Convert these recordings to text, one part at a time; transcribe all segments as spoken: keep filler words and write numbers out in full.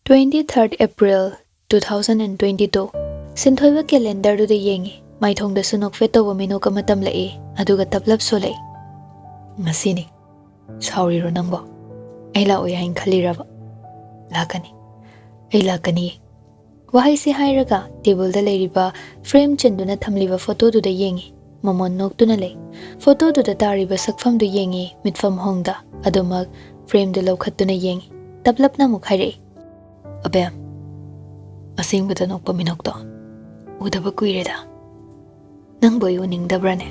Twenty third April two thousand and twenty two. ꯁꯤꯟꯊꯣꯏꯕ calendarꯗꯨꯗ ꯌꯦꯡꯉꯤ꯫ ꯃꯥꯏꯊꯣꯡꯗꯁꯨ ꯅꯣꯛꯐꯦꯠ ꯇꯧꯕ ꯃꯤꯅꯣꯛ ꯑꯃ ꯇꯝꯂꯛꯏ, ꯑꯗꯨꯒ ꯇꯞꯂꯞ ꯁꯣꯜꯂꯛꯏ꯫ "ꯉꯁꯤꯅꯤ꯫ ꯁꯥꯎꯔꯤꯔꯣ ꯅꯪꯕꯣ? ꯑꯩ ꯂꯥꯛꯑꯣꯏ ꯍꯥꯏꯅ ꯈꯜꯂꯤꯔꯕ? ꯂꯥꯛꯀꯅꯤ꯫ ꯑꯩ ꯂꯥꯛꯀꯅꯤ꯫" ꯋꯥꯍꯩꯁꯤ ꯍꯥꯏꯔꯒ ꯇꯦꯕꯜꯗ ꯂꯩꯔꯤꯕ frame ꯆꯤꯟꯗꯨꯅ ꯊꯝꯂꯤꯕ ꯐꯣꯇꯣꯗꯨꯗ ꯌꯦꯡꯉꯤ꯫ ꯃꯃꯣꯟ ꯅꯣꯛꯇꯨꯅ ꯂꯩ꯫ ꯐꯣꯇꯣꯗꯨꯗ ꯇꯥꯔꯤꯕ ꯁꯛꯐꯝꯗꯨ ꯌꯦꯡꯉꯤ, ꯃꯤꯠꯐꯝ ꯍꯣꯡꯗ꯫ ꯑꯗꯨꯃꯛ frameꯗꯨ ꯂꯧꯈꯠꯇꯨꯅ ꯌꯦꯡꯉꯤ꯫ ꯇꯞꯂꯞꯅ ꯑꯃꯨꯛ ꯍꯥꯏꯔꯛꯏ, "ꯑꯕꯦꯝ, ꯑꯁꯦꯡꯕꯗ ꯅꯣꯛꯄ ꯃꯤꯅꯣꯛꯇꯣ ꯎꯗꯕ ꯀꯨꯏꯔꯦꯗ꯫ ꯅꯪꯕꯨ ꯑꯩ ꯎꯅꯤꯡꯗꯕ꯭ꯔꯥꯅꯦ?"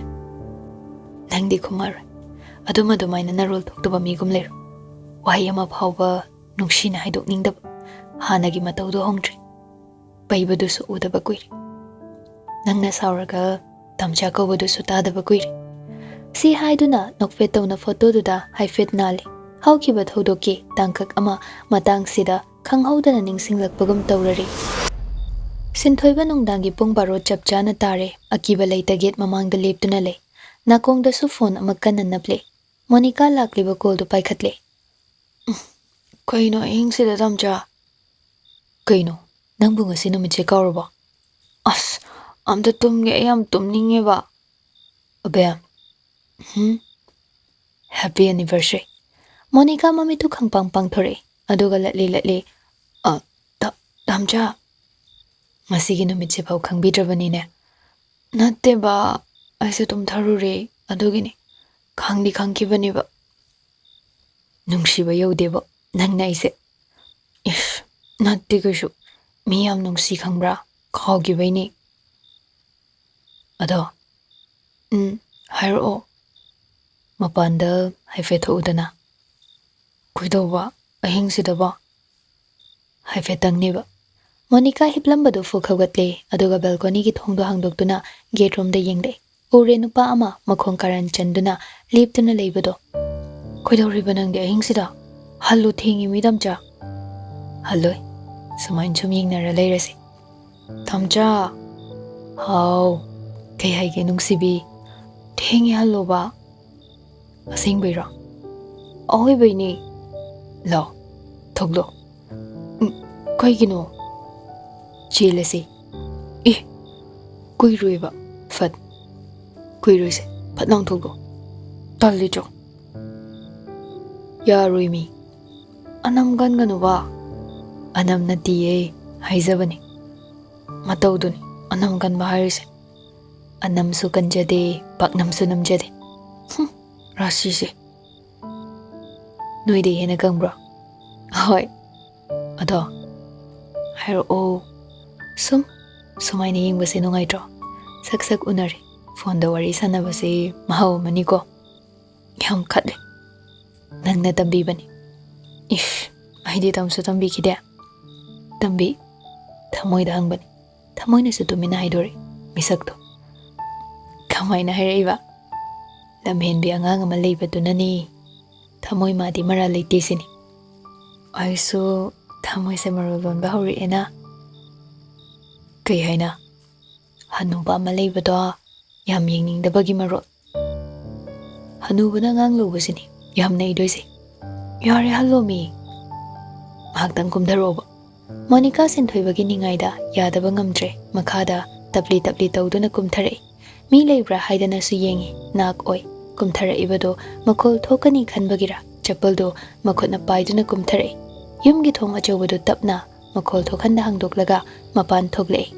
ꯅꯪꯗꯤ ꯈꯨꯝꯃꯔꯣꯏ꯫ ꯑꯗꯨꯝ ꯑꯗꯨꯃꯥꯏꯅ ꯅꯔꯣꯜ ꯊꯣꯛꯇꯕ ꯃꯤꯒꯨꯝ ꯂꯩꯔꯣ꯫ ꯋꯥꯍꯩ ꯑꯃ ꯐꯥꯎꯕ ꯅꯨꯡꯁꯤꯅ ꯍꯥꯏꯗꯣꯛꯅꯤꯡꯗꯕ꯫ ꯍꯥꯟꯅꯒꯤ ꯃꯇꯧꯗꯣ ꯍꯣꯡꯗ꯭ꯔꯤ꯫ ꯄꯩꯕꯗꯨꯁꯨ ꯎꯗꯕ ꯀꯨꯏꯔꯦ꯫ ꯅꯪꯅ ꯁꯥꯎꯔꯒ ꯇꯝꯆꯥ ꯀꯧꯕꯗꯨꯁꯨ ꯇꯥꯗꯕ ꯀꯨꯏꯔꯦ꯫ ꯁꯤ ꯍꯥꯏꯗꯨꯅ ꯅꯣꯛꯐꯦꯠ ꯇꯧꯅ ꯐꯣꯇꯣꯗꯨꯗ ꯍꯥꯏꯐꯦꯠ ꯅꯥꯜꯂꯤ꯫ ꯍꯧꯈꯤꯕ ꯊꯧꯗꯣꯛꯀꯤ ꯇꯥꯡꯀꯛ ꯑꯃ ꯃꯇꯥꯡꯁꯤꯗ ꯈꯪꯍꯧꯗꯅ ꯅꯤꯡꯁꯤꯡꯂꯛꯄꯒꯨꯝ ꯇꯧꯔꯔꯤ꯫ ꯁꯤꯟꯊꯣꯏꯕ ꯅꯨꯡꯗꯥꯡꯒꯤ ꯄꯨꯡ ꯕꯥꯔꯣ ꯆꯞ ꯆꯥꯅ ꯇꯥꯔꯦ꯫ ꯑꯀꯤꯕ ꯂꯩꯇ gate ꯃꯃꯥꯡꯗ ꯂꯦꯞꯇꯨꯅ ꯂꯩ꯫ ꯅꯥꯀꯣꯡꯗꯁꯨ phone ꯑꯃ ꯀꯟꯅ ꯅꯞꯂꯤ꯫ ꯃꯣꯅꯤꯀꯥ ꯂꯥꯛꯂꯤꯕ callꯗꯨ ꯄꯥꯏꯈꯠꯂꯦ꯫ "ꯎꯝ, ꯀꯩꯅꯣ ꯑꯍꯤꯡꯁꯤꯗ ꯇꯝꯆꯥ?" "ꯀꯩꯅꯣ, ꯅꯪꯕꯨ ꯉꯁꯤ ꯅꯨꯃꯤꯠꯁꯦ ꯀꯥꯎꯔꯕꯣ?" "ꯑꯁ, ꯑꯝꯇ ꯇꯨꯝꯒꯦ, ꯑꯩ ꯌꯥꯝ ꯇꯨꯝꯅꯤꯡꯉꯦꯕ꯫" "ꯑꯕꯦꯝ꯫" "ꯍꯨꯝ?" "Happy anniversary꯫" ꯃꯣꯅꯤꯀꯥ ꯃꯃꯤꯠꯇꯨ ꯈꯪꯄꯥꯡ ꯄꯥꯡꯊꯣꯔꯛꯏ, ꯑꯗꯨꯒ ꯂꯠꯂꯤ ꯂꯠꯂꯤ, "ꯑ, ꯇ-, ꯇꯝꯆꯥ, ꯉꯁꯤꯒꯤ ꯅꯨꯃꯤꯠꯁꯤꯐꯥꯎ ꯈꯪꯕꯤꯗ꯭ꯔꯕꯅꯤꯅꯦ?" "ꯅꯠꯇꯦꯕ, ꯑꯩꯁꯦ ꯇꯨꯝꯊꯔꯨꯔꯦ, ꯑꯗꯨꯒꯤꯅꯤ꯫ ꯈꯪꯗꯤ ꯈꯪꯈꯤꯕꯅꯦꯕ꯫" "ꯅꯨꯡꯁꯤꯕ ꯌꯧꯗꯦꯕꯣ ꯅꯪꯅ ꯑꯩꯁꯦ꯫" "ꯏꯁ, ꯅꯠꯇꯦ ꯀꯩꯁꯨ꯫ ꯃꯤ ꯌꯥꯝ ꯅꯨꯡꯁꯤ ꯈꯪꯕ꯭ꯔꯥ? ꯀꯥꯎꯈꯤꯕꯩꯅꯦ꯫" "ꯑꯗꯣ꯫" "ꯎꯝ, ꯍꯥꯏꯔꯛꯑꯣ꯫" "ꯃꯄꯥꯟꯗ ꯍꯥꯏꯐꯦꯠ ꯊꯣꯛꯎꯗꯅ꯫" "ꯀꯩꯗꯧꯕ? ꯑꯍꯤꯡꯁꯤꯗꯕꯣ?" "ꯍꯥꯏꯐꯦꯠꯇꯪꯅꯦꯕ꯫" ꯃꯣꯅꯤꯀꯥ ꯍꯤꯞꯂꯝꯕꯗꯨ ꯐꯨꯛ ꯍꯧꯒꯠꯂꯦ, ꯑꯗꯨꯒ balconyꯒꯤ ꯊꯣꯡꯗꯨ ꯍꯥꯡꯗꯣꯛꯇꯨꯅ gate ꯔꯣꯝꯗ ꯌꯦꯡꯂꯛꯏ꯫ ꯎꯔꯦ ꯅꯨꯄꯥ ꯑꯃ ꯃꯈꯣꯡ ꯀꯥꯔꯟ ꯆꯟꯗꯨꯅ ꯂꯦꯞꯇꯨꯅ ꯂꯩꯕꯗꯣ꯫ "ꯀꯩꯗꯧꯔꯤꯕ ꯅꯪꯗꯤ ꯑꯍꯤꯡꯁꯤꯗ? ꯍꯜꯂꯨ, ꯊꯦꯡꯉꯤ ꯃꯤ ꯇꯝꯆꯥ꯫" "ꯍꯜꯂꯣꯏ, ꯁꯨꯃꯥꯏꯅ ꯁꯨꯝ ꯌꯦꯡꯅꯔ ꯂꯩꯔꯁꯤ꯫" "ꯇꯝꯆꯥ꯫" "ꯍꯥꯎ꯫" "ꯀꯩ ꯍꯥꯏꯒꯦ ꯅꯨꯡꯁꯤꯕꯤ?" "ꯊꯦꯡꯉꯦ, ꯍꯜꯂꯣꯕ꯫" "ꯑꯁꯦꯡꯕꯩꯔꯣ?" "ꯑꯍꯣꯏꯕꯩꯅꯦ꯫" "ꯂꯥꯎ, ꯊꯣꯛꯂꯣ꯫" "ꯎꯝ, ꯀꯩꯒꯤꯅꯣ? ꯆꯦꯜꯂꯁꯤ꯫ ꯑꯦ, ꯀꯨꯏꯔꯣꯏꯕ꯫ ꯐꯠ꯫ ꯀꯨꯏꯔꯣꯏꯁꯦ꯫ ꯐꯠ ꯂꯥꯎ ꯊꯣꯛꯂꯛꯑꯣ꯫ ꯇꯜꯂꯤꯗ꯭ꯔꯣ? ꯌꯥꯔꯣꯏ ꯃꯤ꯫ ꯑꯅꯝ ꯀꯟꯒꯅꯨꯕ꯫ ꯑꯅꯝ ꯅꯠꯇꯤꯌꯦ, ꯍꯥꯏꯖꯕꯅꯤ꯫ ꯃꯇꯧꯗꯨꯅꯤ ꯑꯅꯝ ꯀꯟꯕ ꯍꯥꯏꯔꯤꯁꯦ꯫ ꯑꯅꯝꯁꯨ ꯀꯟꯖꯗꯦ, ꯄꯥꯛꯅꯝꯁꯨ ꯅꯝꯖꯗꯦ꯫ ꯍꯨꯝ, ꯔꯥꯁꯤꯁꯦ꯫ ꯅꯣꯏꯗꯩ ꯍꯦꯟꯅ ꯀꯪꯕ꯭ꯔꯣ? ꯍꯣꯏ꯫ ꯑꯗꯣ, ꯍꯥꯏꯔꯛꯑꯣ꯫ ꯁꯨꯝ, ꯁꯨꯃꯥꯏꯅ ꯌꯦꯡꯕꯁꯦ ꯅꯨꯡꯉꯥꯏꯇ꯭ꯔꯣ? ꯁꯛ ꯁꯛ ꯎꯅꯔꯦ꯫ ꯐꯣꯟꯗ ꯋꯥꯔꯤ ꯁꯥꯟꯅꯕꯁꯦ ꯃꯍꯥꯎ ꯑꯃꯅꯤꯀꯣ꯫ ꯌꯥꯝ ꯈꯠꯂꯦ꯫ ꯅꯪꯅ ꯇꯝꯕꯤꯕꯅꯤ꯫ ꯏꯁ, ꯑꯩꯗꯤ ꯇꯝꯁꯨ ꯇꯝꯕꯤꯈꯤꯗꯦ꯫ ꯇꯝꯕꯤ꯫ ꯊꯃꯣꯏꯗ ꯍꯪꯕꯅꯤ꯫ ꯊꯃꯣꯏꯅꯁꯨ ꯇꯨꯃꯤꯟꯅ ꯍꯥꯏꯗꯣꯔꯛꯏ, ꯃꯤꯁꯛꯇꯣ꯫ ꯀꯃꯥꯏꯅ ꯍꯥꯏꯔꯛꯏꯕ? ꯂꯝꯍꯦꯟꯕꯤ ꯑꯉꯥꯡ ꯑꯃ ꯂꯩꯕꯗꯨꯅꯅꯤ꯫ ꯊꯃꯣꯏ ꯃꯥꯗꯤ ꯃꯔꯥꯜ ꯂꯩꯇꯦ ꯁꯤꯅꯤ꯫ ꯑꯩꯁꯨ ꯊꯃꯣꯏꯁꯦ ꯃꯔꯣꯜ ꯂꯣꯟꯕ ꯍꯧꯔꯛꯑꯦꯅ꯫ ꯀꯩ ꯍꯥꯏꯅ? ꯍꯅꯨꯕ ꯑꯃ ꯂꯩꯕꯗꯣ ꯌꯥꯝ ꯌꯦꯡꯅꯤꯡꯗꯕꯒꯤ ꯃꯔꯣꯜ꯫ ꯍꯅꯨꯕꯅ ꯑꯉꯥꯡ ꯂꯧꯕꯁꯤꯅꯤ ꯌꯥꯝ ꯅꯩꯗꯣꯏꯁꯦ꯫ ꯌꯥꯔꯦ, ꯍꯜꯂꯣꯃꯤ꯫ ꯉꯥꯏꯍꯥꯛꯇꯪ ꯀꯨꯝꯊꯔꯛꯑꯣꯕ꯫ ꯃꯣꯅꯤꯀꯥ ꯁꯤꯟꯊꯣꯏꯕꯒꯤ ꯅꯤꯡꯉꯥꯏꯗ ꯌꯥꯗꯕ ꯉꯝꯗ꯭ꯔꯦ꯫ ꯃꯈꯥꯗ ꯇꯞꯂꯤ ꯇꯞꯂꯤ ꯇꯧꯗꯨꯅ ꯀꯨꯝꯊꯔꯛꯏ꯫ ꯃꯤ ꯂꯩꯕ꯭ꯔꯥ ꯍꯥꯏꯗꯅꯁꯨ ꯌꯦꯡꯉꯤ꯫ ꯅꯥꯛ ꯑꯣꯏ꯫ ꯀꯨꯝꯊꯔꯛꯏꯕꯗꯣ ꯃꯈꯣꯜ ꯊꯣꯛꯀꯅꯤ ꯈꯟꯕꯒꯤꯔꯥ, ꯆꯄꯜꯗꯣ ꯃꯈꯨꯠꯅ ꯄꯥꯏꯗꯨꯅ ꯀꯨꯝꯊꯔꯛꯏ꯫ ꯌꯨꯝꯒꯤ ꯊꯣꯡ ꯑꯆꯧꯕꯗꯨ ꯇꯞꯅ ꯃꯈꯣꯜ ꯊꯣꯛꯍꯟꯗ ꯍꯥꯡꯗꯣꯛꯂꯒ ꯃꯄꯥꯟ ꯊꯣꯛꯂꯛꯏ꯫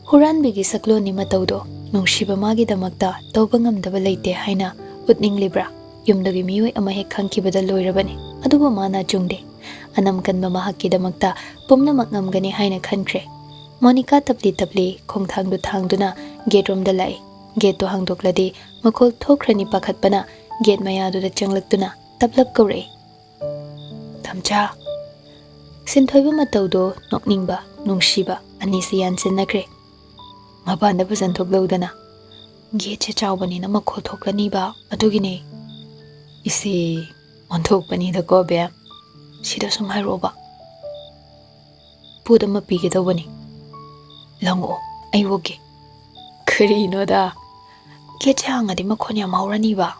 ꯍꯨꯔꯥꯟꯕꯤꯒꯤ ꯁꯛꯂꯣꯟꯅꯤ ꯃꯇꯧꯗꯣ꯫ ꯅꯨꯡꯁꯤꯕ ꯃꯥꯒꯤꯗꯃꯛꯇ ꯇꯧꯕ ꯉꯝꯗꯕ ꯂꯩꯇꯦ ꯍꯥꯏꯅ ꯎꯠꯅꯤꯡꯂꯤꯕ꯭ꯔꯥ? ꯌꯨꯝꯗꯨꯒꯤ ꯃꯤꯑꯣꯏ ꯑꯃ ꯍꯦꯛ ꯈꯪꯈꯤꯕꯗ ꯂꯣꯏꯔꯕꯅꯤ꯫ ꯑꯗꯨꯕꯨ ꯃꯥꯅ ꯆꯨꯡꯗꯦ꯫ ꯑꯅꯝ ꯀꯟꯕ ꯃꯍꯥꯛꯀꯤꯗꯃꯛꯇ ꯄꯨꯝꯅꯃꯛ ꯉꯝꯒꯅꯤ ꯍꯥꯏꯅ ꯈꯟꯈ꯭ꯔꯦ꯫ ꯃꯣꯅꯤꯀꯥ ꯇꯞꯂꯤ ꯇꯞꯂꯤ ꯈꯣꯡꯊꯥꯡꯗꯨ ꯊꯥꯡꯗꯨꯅ ꯒꯦꯠꯔꯣꯝꯗ ꯂꯥꯛꯏ꯫ ꯒꯦꯠꯇꯨ ꯍꯥꯡꯗꯣꯛꯂꯗꯤ ꯃꯈꯣꯜ ꯊꯣꯛꯈ꯭ꯔꯅꯤ ꯄꯥꯈꯠꯄꯅ ꯒꯦꯠ ꯃꯌꯥꯗꯨꯗ ꯆꯪꯂꯛꯇꯨꯅ ꯇꯞꯂꯞ ꯀꯧꯔꯛꯏ, "ꯇꯝꯆꯥ!" ꯁꯤꯟꯊꯣꯏꯕ ꯃꯇꯧꯗꯣ ꯅꯣꯛꯅꯤꯡꯕ, ꯅꯨꯡꯁꯤꯕ ꯑꯅꯤꯁꯤ ꯌꯥꯟꯁꯤꯟꯅꯈ꯭ꯔꯦ꯫ ꯃꯄꯥꯟꯗ ꯐꯖꯅ ꯊꯣꯛꯂꯛꯎꯗꯅ꯫ ꯒꯦꯠꯁꯦ ꯆꯥꯎꯕꯅꯤꯅ ꯃꯈꯣꯜ ꯊꯣꯛꯂꯅꯤꯕ, ꯑꯗꯨꯒꯤꯅꯦ꯫ ꯏꯁꯦ, ꯑꯣꯟꯊꯣꯛꯄꯅꯤꯗꯀꯣ, ꯕꯦꯝ꯫ ꯁꯤꯗ ꯁꯨꯝ ꯍꯥꯏꯔꯛꯑꯣꯕ꯫ ꯄꯣꯠ ꯑꯃ ꯄꯤꯒꯦ ꯇꯧꯕꯅꯤ꯫ ꯂꯪꯉꯛꯑꯣ, ꯑꯩ ꯑꯣꯛꯀꯦ꯫ ꯀꯔꯤꯅꯣꯗ? ꯒꯦꯠꯁꯦ ꯍꯥꯡꯉꯗꯤ ꯃꯈꯣꯟ ꯌꯥꯝ ꯍꯧꯔꯅꯤꯕ꯫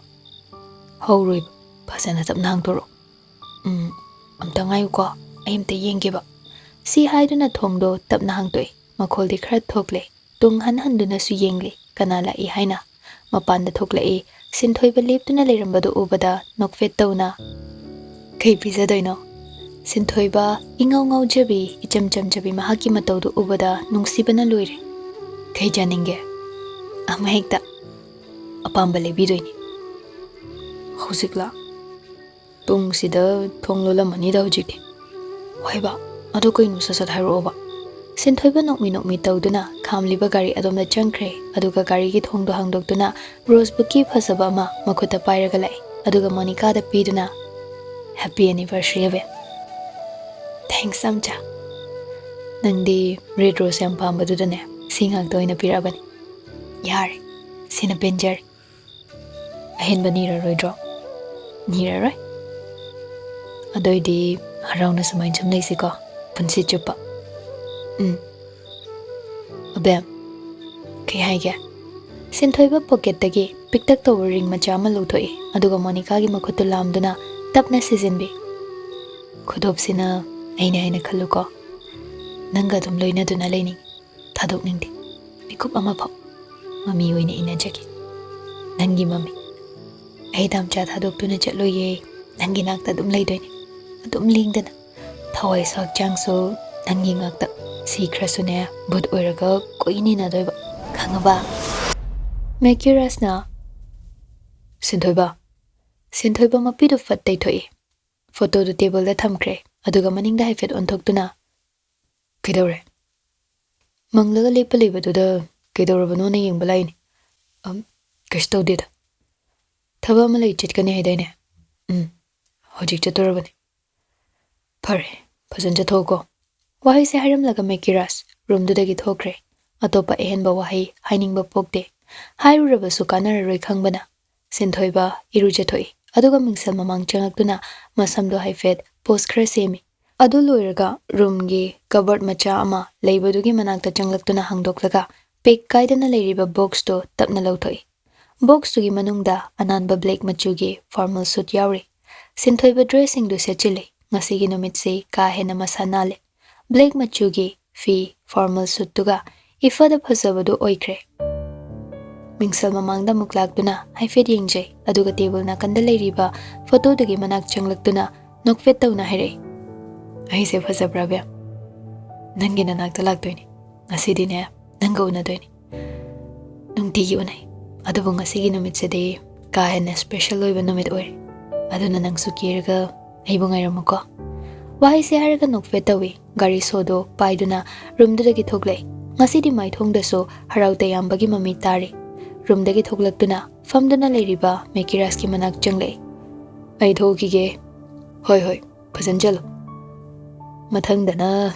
ꯍꯧꯔꯣꯏꯕ, ꯐꯖꯅ ꯇꯞꯅ ꯍꯥꯡꯗꯣꯔꯛꯑꯣ꯫ ꯎꯝ, ꯑꯝꯇ ꯉꯥꯏꯌꯨꯀꯣ, ꯑꯩ ꯑꯝꯇ ꯌꯦꯡꯒꯦꯕ꯫ ꯁꯤ ꯍꯥꯏꯗꯨꯅ ꯊꯣꯡꯗꯣ ꯇꯞꯅ ꯍꯥꯡꯗꯣꯛꯏ꯫ ꯃꯈꯣꯜꯗꯤ ꯈꯔ ꯊꯣꯛꯂꯦ꯫ ꯇꯨꯡ ꯍꯟ ꯍꯟꯗꯨꯅꯁꯨ ꯌꯦꯡꯂꯤ, ꯀꯅꯥ ꯂꯥꯛꯏ ꯍꯥꯏꯅ꯫ ꯃꯄꯥꯟꯗ ꯊꯣꯛꯂꯛꯏ꯫ ꯁꯤꯟꯊꯣꯏꯕ ꯂꯦꯞꯇꯨꯅ ꯂꯩꯔꯝꯕꯗꯨ ꯎꯕꯗ ꯅꯣꯛꯐꯦꯠ ꯇꯧꯅ, "ꯀꯩ ꯄꯤꯖꯗꯣꯏꯅꯣ?" ꯁꯤꯟꯊꯣꯏꯕ ꯏꯉꯥꯎ ꯉꯥꯎꯖꯕꯤ, ꯏꯆꯝ ꯆꯝꯖꯕꯤ ꯃꯍꯥꯛꯀꯤ ꯃꯇꯧꯗꯨ ꯎꯕꯗ ꯅꯨꯡꯁꯤꯕꯅ ꯂꯣꯏꯔꯦ꯫ "ꯀꯩ ꯆꯥꯅꯤꯡꯒꯦ? ꯑꯃ ꯍꯦꯛꯇ꯫ ꯑꯄꯥꯝꯕ ꯂꯩꯕꯤꯗꯣꯏꯅꯤ꯫ ꯍꯧꯖꯤꯛꯂꯥ? ꯄꯨꯡꯁꯤꯗ ꯊꯣꯡ ꯂꯣꯜꯂꯝꯃꯅꯤꯗ ꯍꯧꯖꯤꯛꯇꯤ꯫ ꯍꯣꯏꯕ, ꯑꯗꯨ ꯀꯩꯅꯣ, ꯁꯠ ꯁꯠ ꯍꯥꯏꯔꯛꯑꯣꯕ꯫" ꯁꯤꯟꯊꯣꯏꯕ ꯅꯣꯛꯃꯤ ꯅꯣꯛꯃꯤ ꯇꯧꯗꯨꯅ ꯈꯥꯝꯂꯤꯕ ꯒꯥꯔꯤ ꯑꯗꯣꯝꯗ ꯆꯪꯈ꯭ꯔꯦ, ꯑꯗꯨꯒ ꯒꯥꯔꯤꯒꯤ ꯊꯣꯡꯗꯣ ꯍꯥꯡꯗꯣꯛꯇꯨꯅ ꯔꯣꯁ ꯕꯨꯀꯦ ꯐꯖꯕ ꯑꯃ ꯃꯈꯨꯠꯇ ꯄꯥꯏꯔꯒ ꯂꯥꯛꯑꯦ, ꯑꯗꯨꯒ ꯃꯣꯅꯤꯀꯥꯗ ꯄꯤꯗꯨꯅ, "Happy anniversary, ꯑꯕꯦꯝ꯫ Thanks, ꯑꯝꯆꯥ꯫ ꯅꯪꯗꯤ ꯔꯦꯗ ꯔꯣꯁ ꯌꯥꯝ ꯄꯥꯝꯕꯗꯨꯗꯅꯦ, ꯁꯤ ꯉꯥꯛꯇ ꯑꯣꯏꯅ ꯄꯤꯔꯛꯑꯕꯅꯤ꯫ ꯌꯥꯔꯦ, ꯁꯤꯅ ꯄꯦꯟꯖꯔꯦ꯫ ꯑꯍꯦꯟꯕ ꯅꯤꯔꯔꯣꯏꯗ꯭ꯔꯣ?" "ꯅꯤꯔꯔꯣꯏ꯫ ꯑꯗꯨꯏꯗꯤ ꯍꯔꯥꯎꯅ ꯁꯨꯃꯥꯏꯅ ꯁꯨꯝ ꯂꯩꯁꯤꯀꯣ, ꯄꯨꯟꯁꯤ ꯆꯨꯞꯄ꯫" "ꯎꯝ꯫ ꯑꯕꯦꯝ, ꯀꯩ ꯍꯥꯏꯒꯦ?" ꯁꯤꯟꯊꯣꯏꯕ ꯄꯣꯀꯦꯠꯇꯒꯤ ꯄꯤꯛꯇꯛ ꯇꯧꯕ ꯔꯤꯡ ꯃꯆꯥ ꯑꯃ ꯂꯧꯊꯣꯛꯏ, ꯑꯗꯨꯒ ꯃꯣꯅꯤꯀꯥꯒꯤ ꯃꯈꯨꯠꯇꯨ ꯂꯥꯝꯗꯨꯅ ꯇꯞꯅ ꯁꯤꯖꯤꯟꯕꯤ꯫ "ꯈꯨꯗꯣꯞꯁꯤꯅ ꯑꯩꯅꯦ ꯍꯥꯏꯅ ꯈꯜꯂꯨꯀꯣ꯫ ꯅꯪꯒ ꯑꯗꯨꯝ ꯂꯣꯏꯅꯗꯨꯅ ꯂꯩꯅꯤꯡꯏ꯫ ꯊꯥꯗꯣꯛꯅꯤꯡꯗꯦ꯫ ꯃꯤꯀꯨꯞ ꯑꯃꯐꯥꯎ꯫ ꯃꯃꯤ ꯑꯣꯏꯅ ꯏꯟꯅꯖꯒꯦ꯫ ꯅꯪꯒꯤ ꯃꯃꯤ꯫ ꯑꯩ ꯗꯥꯝꯆꯥ ꯊꯥꯗꯣꯛꯇꯨꯅ ꯆꯠꯂꯣꯏꯌꯦ꯫ ꯅꯪꯒꯤ ꯅꯥꯛꯇ ꯑꯗꯨꯝ ꯂꯩꯗꯣꯏꯅꯦ꯫ ꯑꯗꯨꯝ ꯂꯦꯡꯗꯅ꯫ ꯊꯋꯥꯏꯁꯨ ꯍꯛꯆꯥꯡꯁꯨ ꯅꯪꯒꯤ ꯉꯥꯛꯇ꯫ ꯁꯤꯈ꯭ꯔꯁꯨꯅꯦ, ꯚꯨꯠ ꯑꯣꯏꯔꯒ ꯀꯨꯏꯅ ꯏꯟꯅꯗꯣꯏꯕ꯫ ꯈꯪꯉꯕ?" ꯃꯦꯀꯤꯔꯥꯁꯅ, "ꯁꯤꯟꯊꯣꯏꯕ꯫" ꯁꯤꯟꯊꯣꯏꯕ ꯃꯄꯤꯗꯨ ꯐꯠ ꯇꯩꯊꯣꯛꯏ꯫ ꯐꯣꯇꯣꯗꯨ ꯇꯦꯕꯜꯗ ꯊꯝꯈ꯭ꯔꯦ, ꯑꯗꯨꯒ ꯃꯅꯤꯡꯗ ꯍꯥꯏꯐꯦꯠ ꯑꯣꯟꯊꯣꯛꯇꯨꯅ, "ꯀꯩꯗꯧꯔꯦ?" "ꯃꯪꯂꯒ ꯂꯦꯞꯄ ꯂꯩꯕꯗꯨꯗ ꯀꯩꯗꯧꯔꯕꯅꯣꯅ ꯌꯦꯡꯕ ꯂꯥꯛꯏꯅꯤ꯫ ꯑꯝ, ꯀꯩꯁꯨ ꯇꯧꯗꯦꯗ꯫ ꯊꯕꯛ ꯑꯃ ꯂꯩ, ꯆꯠꯀꯅꯤ ꯍꯥꯏꯗꯥꯏꯅꯦ?" "ꯎꯝ, ꯍꯧꯖꯤꯛ ꯆꯠꯇꯣꯔꯕꯅꯤ꯫" "ꯐꯔꯦ, ꯐꯖꯅ ꯆꯠꯊꯣꯛꯎꯀꯣ꯫" ꯋꯥꯍꯩꯁꯦ ꯍꯥꯏꯔꯝꯂꯒ ꯃꯦꯀꯤꯔꯥꯁ ꯔꯨꯝꯗꯨꯗꯒꯤ ꯊꯣꯛꯈ꯭ꯔꯦ꯫ ꯑꯇꯣꯞꯄ ꯑꯍꯦꯟꯕ ꯋꯥꯍꯩ ꯍꯥꯏꯅꯤꯡꯕ ꯄꯣꯛꯇꯦ꯫ ꯍꯥꯏꯔꯨꯔꯕꯁꯨ ꯀꯥꯟꯅꯔꯔꯣꯏ ꯈꯪꯕꯅ ꯁꯤꯟꯊꯣꯏꯕ ꯏꯔꯨꯖꯊꯣꯛꯏ, ꯑꯗꯨꯒ ꯃꯤꯡꯁꯦꯜ ꯃꯃꯥꯡ ꯆꯪꯂꯛꯇꯨꯅ ꯃꯁꯝꯗꯣ ꯍꯥꯏꯐꯦꯠ ꯄꯣꯁ ꯈꯔ ꯁꯦꯝꯃꯤ꯫ ꯑꯗꯨ ꯂꯣꯏꯔꯒ ꯔꯨꯝꯒꯤ ꯀꯕꯔꯗ ꯃꯆꯥ ꯑꯃ ꯂꯩꯕꯗꯨꯒꯤ ꯃꯅꯥꯛꯇ ꯆꯪꯂꯛꯇꯨꯅ ꯍꯥꯡꯗꯣꯛꯂꯒ ꯄꯦꯛ ꯀꯥꯏꯗꯅ ꯂꯩꯔꯤꯕ ꯕꯣꯛꯁꯇꯨ ꯇꯞꯅ ꯂꯧꯊꯣꯛꯏ꯫ ꯕꯣꯛꯁꯇꯨꯒꯤ ꯃꯅꯨꯡꯗ ꯑꯅꯥꯟꯕ ꯕ꯭ꯂꯦꯛ ꯃꯆꯨꯒꯤ ꯐꯣꯔꯃꯦꯜ ꯁꯨꯠ ꯌꯥꯎꯔꯤ꯫ ꯁꯤꯟꯊꯣꯏꯕ ꯗ꯭ꯔꯦꯁꯁꯤꯡꯗꯨ ꯁꯦꯠꯆꯤꯜꯂꯤ꯫ ꯉꯁꯤꯒꯤ ꯅꯨꯃꯤꯠꯁꯤ ꯀꯥ ꯍꯦꯟꯅ ꯃꯁꯥ ꯅꯥꯜꯂꯦ꯫ ꯕ꯭ꯂꯦꯛ ꯃꯆꯨꯒꯤ ꯐꯤ ꯐꯣꯔꯃꯦꯜ ꯁꯨꯠꯇꯨꯒ ꯏꯐꯗ ꯐꯖꯕꯗꯨ ꯑꯣꯏꯈ꯭ꯔꯦ꯫ ꯃꯤꯡꯁꯦꯜ ꯃꯃꯥꯡꯗ ꯑꯃꯨꯛ ꯂꯥꯛꯇꯨꯅ ꯍꯥꯏꯐꯦꯠ ꯌꯦꯡꯖꯩ, ꯑꯗꯨꯒ ꯇꯦꯕꯜ ꯅꯥꯀꯟꯗ ꯂꯩꯔꯤꯕ ꯐꯣꯇꯣꯗꯨꯒꯤ ꯃꯅꯥꯛ ꯆꯪꯂꯛꯇꯨꯅ ꯅꯣꯛꯐꯦꯠ ꯇꯧꯅ ꯍꯥꯏꯔꯛꯏ, "ꯑꯩꯁꯦ ꯐꯖꯕ꯭ꯔꯥ, ꯕꯦꯝ? ꯅꯪꯒꯤ ꯅꯅꯥꯛꯇ ꯂꯥꯛꯇꯣꯏꯅꯤ꯫ ꯉꯁꯤꯗꯤꯅꯦ, ꯅꯪꯒ ꯎꯅꯗꯣꯏꯅꯤ꯫ ꯅꯨꯡꯇꯤꯒꯤ ꯎꯅꯩ, ꯑꯗꯨꯕꯨ ꯉꯁꯤꯒꯤ ꯅꯨꯃꯤꯠꯁꯤꯗꯤ ꯀꯥ ꯍꯦꯟꯅ ꯁ꯭ꯄꯦꯁꯦꯜ ꯑꯣꯏꯕ ꯅꯨꯃꯤꯠ ꯑꯣꯏꯔꯦ꯫ ꯑꯗꯨꯅ ꯅꯪꯁꯨ ꯀꯦꯔꯒ ꯑꯩꯕꯨ ꯉꯥꯏꯔꯝꯃꯨꯀꯣ"꯫ ꯋꯥꯍꯩꯁꯦ ꯍꯥꯏꯔꯒ ꯅꯣꯛꯐꯦꯠ ꯇꯧꯏ꯫ ꯒꯥꯔꯤ ꯁꯣꯗꯣ ꯄꯥꯏꯗꯨꯅ ꯔꯨꯝꯗꯨꯗꯒꯤ ꯊꯣꯛꯂꯛꯏ꯫ ꯉꯁꯤꯗꯤ ꯃꯥꯏꯊꯣꯡꯗꯁꯨ ꯍꯔꯥꯎ ꯇꯌꯥꯝꯕꯒꯤ ꯃꯃꯤ ꯇꯥꯔꯤ꯫ ꯔꯨꯝꯗꯒꯤ ꯊꯣꯛꯂꯛꯇꯨꯅ ꯐꯝꯗꯨꯅ ꯂꯩꯔꯤꯕ ꯃꯦꯀꯤꯔꯥꯖꯀꯤ ꯃꯅꯥꯛ ꯆꯪꯂꯛꯏ꯫ "ꯑꯩ ꯊꯣꯛꯈꯤꯒꯦ"꯫ "ꯍꯣꯏ, ꯍꯣꯏ, ꯐꯖꯅ ꯆꯠꯂꯨ꯫ ꯃꯊꯪꯗꯅ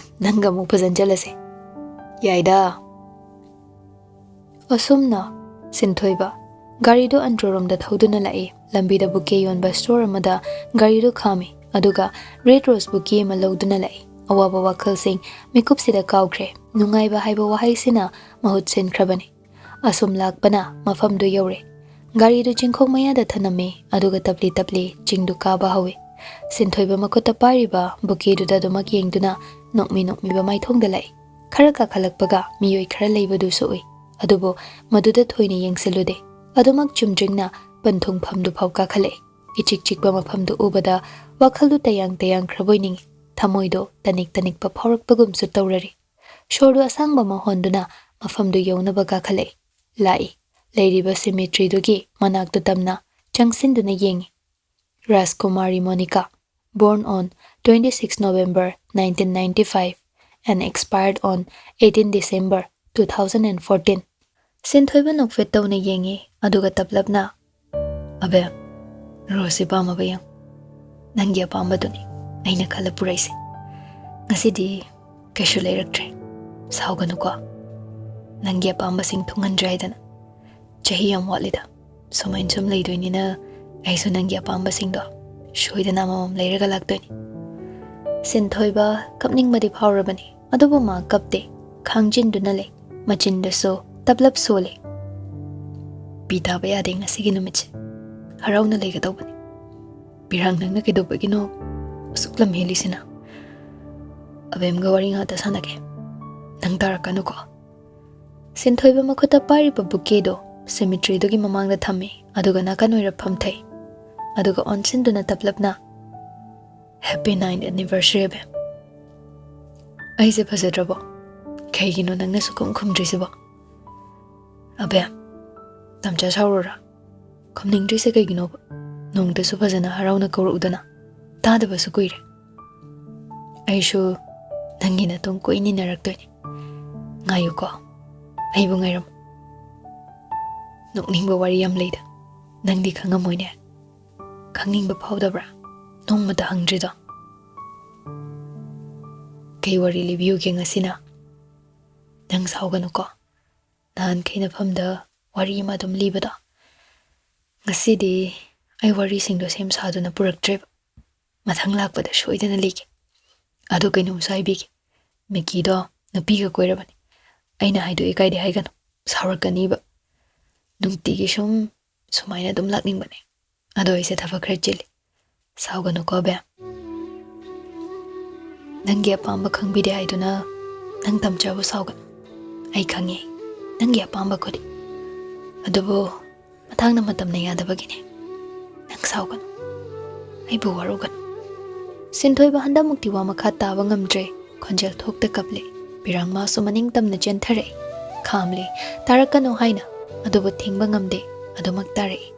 ꯅꯪꯒ ꯑꯃꯨꯛ ꯐꯖꯅ ꯆꯠꯂꯁꯦ"꯫ "ꯌꯥꯏꯗ"꯫ ꯑꯁꯨꯝꯅ ꯁꯤꯟꯊꯣꯏꯕ ꯒꯥꯔꯤꯗꯨ ꯑꯟꯗ꯭ꯔꯣꯔꯣꯝꯗ ꯊꯧꯗꯨꯅ ꯂꯥꯛꯏ꯫ ꯂꯝꯕꯤꯗ ꯕꯨꯀꯦ ꯌꯣꯟꯕ ꯁ꯭ꯇꯣꯔ ꯑꯃꯗ ꯒꯥꯔꯤꯗꯨ ꯈꯥꯝꯃꯤ, ꯑꯗꯨꯒ ꯔꯦꯗ ꯔꯣꯁ ꯕꯨꯀꯦ ꯑꯃ ꯂꯧꯗꯨꯅ ꯂꯥꯛꯏ꯫ ꯑꯋꯥꯕ ꯋꯥꯈꯜꯁꯤꯡ ꯃꯤꯀꯨꯞꯁꯤꯗ ꯀꯥꯎꯈ꯭ꯔꯦ꯫ ꯅꯨꯡꯉꯥꯏꯕ ꯍꯥꯏꯕ ꯋꯥꯍꯩꯁꯤꯅ ꯃꯍꯨꯠ ꯁꯤꯟꯈ꯭ꯔꯕꯅꯤ꯫ ꯑꯁꯨꯝ ꯂꯥꯛꯄꯅ ꯃꯐꯝꯗꯨ ꯌꯧꯔꯦ꯫ ꯒꯥꯔꯤꯗꯨ ꯆꯤꯡꯈꯣꯡ ꯃꯌꯥꯗ ꯊꯅꯝꯃꯤ, ꯑꯗꯨꯒ ꯇꯞꯂꯤ ꯇꯞꯂꯤ ꯆꯤꯡꯗꯨ ꯀꯥꯕ ꯍꯧꯏ꯫ ꯁꯤꯟꯊꯣꯏꯕ ꯃꯈꯨꯠꯇ ꯄꯥꯏꯔꯤꯕ ꯕꯨꯀꯦꯗꯨꯗ ꯑꯗꯨꯃꯛ ꯌꯦꯡꯗꯨꯅ ꯅꯣꯛꯃꯤ ꯅꯣꯛꯃꯤꯕ ꯃꯥꯏꯊꯣꯡꯗ ꯂꯥꯛꯏ꯫ ꯈꯔ ꯀꯥꯈꯠꯂꯛꯄꯒ ꯃꯤꯑꯣꯏ ꯈꯔ ꯂꯩꯕꯗꯨꯁꯨ ꯎꯏ, ꯑꯗꯨꯕꯨ ꯃꯗꯨꯗ ꯊꯣꯏꯅ ꯌꯦꯡꯁꯤꯜꯂꯨꯗꯦ꯫ ꯑꯗꯨꯃꯛ ꯆꯨꯝꯗ꯭ꯔꯤꯡꯅ ꯄꯟꯊꯨꯡꯐꯝꯗꯨ ꯐꯥꯎ ꯀꯥꯈꯠꯂꯛꯏ꯫ ꯏꯆꯤꯛ ꯆꯤꯛꯄ ꯃꯐꯝꯗꯨ ꯎꯕꯗ ꯋꯥꯈꯜꯗꯨ ꯇꯌꯥꯡ ꯇꯌꯥꯡꯈ꯭ꯔꯕꯣꯏ ꯅꯤꯡꯏ꯫ ꯊꯃꯣꯏꯗꯣ ꯇꯅꯤꯛ ꯇꯅꯤꯛꯄ ꯐꯥꯎꯔꯛꯄꯒꯨꯝꯁꯨ ꯇꯧꯔꯔꯤ꯫ ꯁꯣꯔꯗꯨ ꯑꯁꯥꯡꯕ ꯑꯃ ꯍꯣꯟꯗꯨꯅ ꯃꯐꯝꯗꯨ ꯌꯧꯅꯕ ꯀꯥꯈꯠꯂꯛꯏ꯫ ꯂꯥꯛꯏ꯫ ꯂꯩꯔꯤꯕ ꯁꯤꯃꯤꯇ꯭ꯔꯤꯗꯨꯒꯤ ꯃꯅꯥꯛꯇꯨ ꯇꯝꯅ ꯆꯪꯁꯤꯟꯗꯨꯅ ꯌꯦꯡꯏ꯫ ꯔꯥꯖꯀꯨꯃꯥꯔꯤ Monica, born on twenty six November nineteen ninety five and expired on eighteen December two thousand and fourteen꯫ ꯁꯤꯟꯊꯣꯏꯕ ꯅꯣꯛꯐꯦꯠ ꯇꯧꯅ ꯌꯦꯡꯏ, ꯑꯗꯨꯒ ꯇꯞꯂꯞꯅ, "ꯑꯕꯦꯝ, ꯔꯣꯁꯁꯤ ꯄꯥꯝꯃꯕ ꯌꯦꯡ꯫ ꯅꯪꯒꯤ ꯑꯄꯥꯝꯕꯗꯨꯅꯤ ꯑꯩꯅ ꯈꯜꯂ ꯄꯨꯔꯛꯏꯁꯦ꯫ ꯉꯁꯤꯗꯤ ꯀꯩꯁꯨ ꯂꯩꯔꯛꯇ꯭ꯔꯦ꯫ ꯁꯥꯎꯒꯅꯨꯀꯣ꯫ ꯅꯪꯒꯤ ꯑꯄꯥꯝꯕꯁꯤꯡ ꯊꯨꯡꯍꯟꯗ꯭ꯔꯦ ꯍꯥꯏꯗꯅ꯫ ꯆꯍꯤ ꯌꯥꯝ ꯋꯥꯠꯂꯤꯗ꯫ ꯁꯨꯃꯥꯏꯅ ꯁꯨꯝ ꯂꯩꯗꯣꯏꯅꯤꯅ ꯑꯩꯁꯨ ꯅꯪꯒꯤ ꯑꯄꯥꯝꯕꯁꯤꯡꯗꯣ ꯁꯣꯏꯗꯅ ꯑꯃꯃꯝ ꯂꯩꯔꯒ ꯂꯥꯛꯇꯣꯏꯅꯤ"꯫ ꯁꯤꯟꯊꯣꯏꯕ ꯀꯞꯅꯤꯡꯕꯗꯤ ꯐꯥꯎꯔꯕꯅꯤ, ꯑꯗꯨꯕꯨ ꯃꯥ ꯀꯞꯇꯦ꯫ ꯈꯥꯡꯖꯤꯟꯗꯨꯅ ꯂꯩ꯫ ꯃꯆꯤꯟꯗꯁꯨ ꯇꯞꯂꯞ ꯁꯣꯜꯂꯤ꯫ "ꯄꯤ ꯇꯥꯕ ꯌꯥꯗꯦ ꯉꯁꯤꯒꯤ ꯅꯨꯃꯤꯠꯁꯦ꯫ ꯍꯔꯥꯎꯅ ꯂꯩꯒꯗꯧꯕꯅꯤ꯫ ꯄꯤꯔꯥꯡ, ꯅꯪꯅ ꯀꯩꯗꯧꯕꯒꯤꯅꯣ ꯑꯁꯨꯛ ꯂꯝ ꯍꯦꯜꯂꯤꯁꯤꯅ?" ꯑꯕꯦꯝꯒ ꯋꯥꯔꯤ ꯉꯥꯛꯇ ꯁꯥꯟꯅꯒꯦ꯫ ꯅꯪ ꯇꯥꯔꯛꯀꯅꯨꯀꯣ꯫ ꯁꯤꯟꯊꯣꯏꯕ ꯃꯈꯨꯠꯇ ꯄꯥꯏꯔꯤꯕ ꯕꯨꯀꯦꯗꯣ ꯁꯦꯃꯤꯇ꯭ꯔꯤꯗꯨꯒꯤ ꯃꯃꯥꯡꯗ ꯊꯝꯃꯤ, ꯑꯗꯨꯒ ꯅꯥꯀꯟ ꯑꯣꯏꯔꯞ ꯐꯝꯊꯩ꯫ ꯑꯗꯨꯒ ꯑꯣꯟꯁꯤꯟꯗꯨꯅ ꯇꯞꯂꯞꯅ, "Happy ninth anniversary, ꯑꯕꯦꯝ꯫ ꯑꯩꯁꯦ ꯐꯖꯗ꯭ꯔꯕꯣ? ꯀꯩꯒꯤꯅꯣ ꯅꯪꯅ ꯁꯨꯈꯨꯝ ꯈꯨꯝꯗ꯭ꯔꯤꯁꯤꯕꯣ? ꯑꯕꯦꯝ, ꯇꯝꯆꯥ ꯁꯥꯎꯔꯨꯔꯥ? ꯈꯨꯝꯅꯤꯡꯗ꯭ꯔꯤꯁꯦ ꯀꯩꯒꯤꯅꯣꯕ? ꯅꯣꯡꯇꯁꯨ ꯐꯖꯅ ꯍꯔꯥꯎꯅ ꯀꯧꯔꯛꯎꯗꯅ꯫ ꯇꯥꯗꯕꯁꯨ ꯀꯨꯏꯔꯦ꯫ ꯑꯩꯁꯨ ꯅꯪꯒꯤ ꯅꯇꯨꯡ ꯀꯣꯏꯅ ꯏꯟꯅꯔꯛꯇꯣꯏꯅꯦ꯫ ꯉꯥꯏꯌꯨꯀꯣ, ꯑꯩꯕꯨ ꯉꯥꯏꯔꯝꯃꯨ꯫ ꯅꯣꯛꯅꯤꯡꯕ ꯋꯥꯔꯤ ꯌꯥꯝ ꯂꯩꯗ, ꯅꯪꯗꯤ ꯈꯪꯉꯝꯃꯣꯏꯅꯦ꯫ ꯈꯪꯅꯤꯡꯕ ꯐꯥꯎꯗꯕ꯭ꯔꯥ? ꯅꯣꯡꯃꯇ ꯍꯪꯗ꯭ꯔꯤꯗꯣ?" "ꯀꯩ ꯋꯥꯔꯤ ꯂꯤꯕꯤꯌꯨꯒꯦ ꯉꯁꯤꯅ?" "ꯅꯪ ꯁꯥꯎꯒꯅꯨꯀꯣ, ꯅꯍꯥꯟꯈꯩ ꯅꯐꯝꯗ ꯋꯥꯔꯤ ꯑꯃ ꯑꯗꯨꯝ ꯂꯤꯕꯗꯣ꯫ ꯉꯁꯤꯗꯤ ꯑꯩ ꯋꯥꯔꯤꯁꯤꯡꯗꯣ ꯁꯦꯝ ꯁꯥꯗꯨꯅ ꯄꯨꯔꯛꯇ꯭ꯔꯦꯕ꯫ ꯃꯊꯪ ꯂꯥꯛꯄꯗ ꯁꯣꯏꯗꯅ ꯂꯤꯒꯦ꯫ ꯑꯗꯣ ꯀꯩꯅꯣꯝꯁꯨ ꯍꯥꯏꯕꯤꯒꯦ꯫ ꯃꯤꯀꯤꯗꯣ ꯅꯨꯄꯤꯒ ꯀꯣꯏꯔꯕꯅꯤ꯫ ꯑꯩꯅ ꯍꯥꯏꯗꯣꯛꯏ ꯀꯥꯏꯗꯤ ꯍꯥꯏꯒꯅꯨ, ꯁꯥꯎꯔꯛꯀꯅꯤꯕ꯫ ꯅꯨꯡꯇꯤꯒꯤ ꯁꯨꯝ ꯁꯨꯃꯥꯏꯅ ꯑꯗꯨꯝ ꯂꯥꯛꯅꯤꯡꯕꯅꯦ꯫ ꯑꯗꯣ ꯑꯩꯁꯦ ꯊꯕꯛ ꯈꯔ ꯆꯤꯜꯂꯤ꯫ ꯁꯥꯎꯒꯅꯨꯀꯣ, ꯕꯦꯝ꯫ ꯅꯪꯒꯤ ꯑꯄꯥꯝꯕ ꯈꯪꯕꯤꯗꯦ ꯍꯥꯏꯗꯨꯅ ꯅꯪ ꯇꯝꯆꯥꯕꯨ ꯁꯥꯎꯒꯅꯨ꯫ ꯑꯩ ꯈꯪꯉꯤ ꯅꯪꯒꯤ ꯑꯄꯥꯝꯕ ꯈꯨꯗꯤꯡ꯫ ꯑꯗꯨꯕꯨ ꯃꯇꯥꯡꯅ ꯃꯇꯝꯅ ꯌꯥꯗꯕꯒꯤꯅꯦ꯫ ꯅꯪ ꯁꯥꯎꯒꯅꯨ꯫ ꯑꯩꯕꯨ ꯋꯥꯔꯧꯒꯅꯨ꯫" ꯁꯤꯟꯊꯣꯏꯕ ꯍꯟꯗꯛꯃꯨꯛꯇꯤ ꯋꯥ ꯃꯈꯥ ꯇꯥꯕ ꯉꯝꯗ꯭ꯔꯦ꯫ ꯈꯣꯟꯖꯦꯜ ꯊꯣꯛꯇ ꯀꯞꯂꯦ꯫ ꯄꯤꯔꯥꯡꯃꯥꯁꯨ ꯃꯅꯤꯡ ꯇꯝꯅ ꯆꯦꯟꯊꯔꯛꯏ꯫ ꯈꯥꯝꯂꯦ꯫ "ꯇꯥꯔꯛꯀꯅꯨ" ꯍꯥꯏꯅ꯫ ꯑꯗꯨꯕꯨ ꯊꯤꯡꯕ ꯉꯝꯗꯦ꯫ ꯑꯗꯨꯃꯛ ꯇꯥꯔꯛꯏ꯫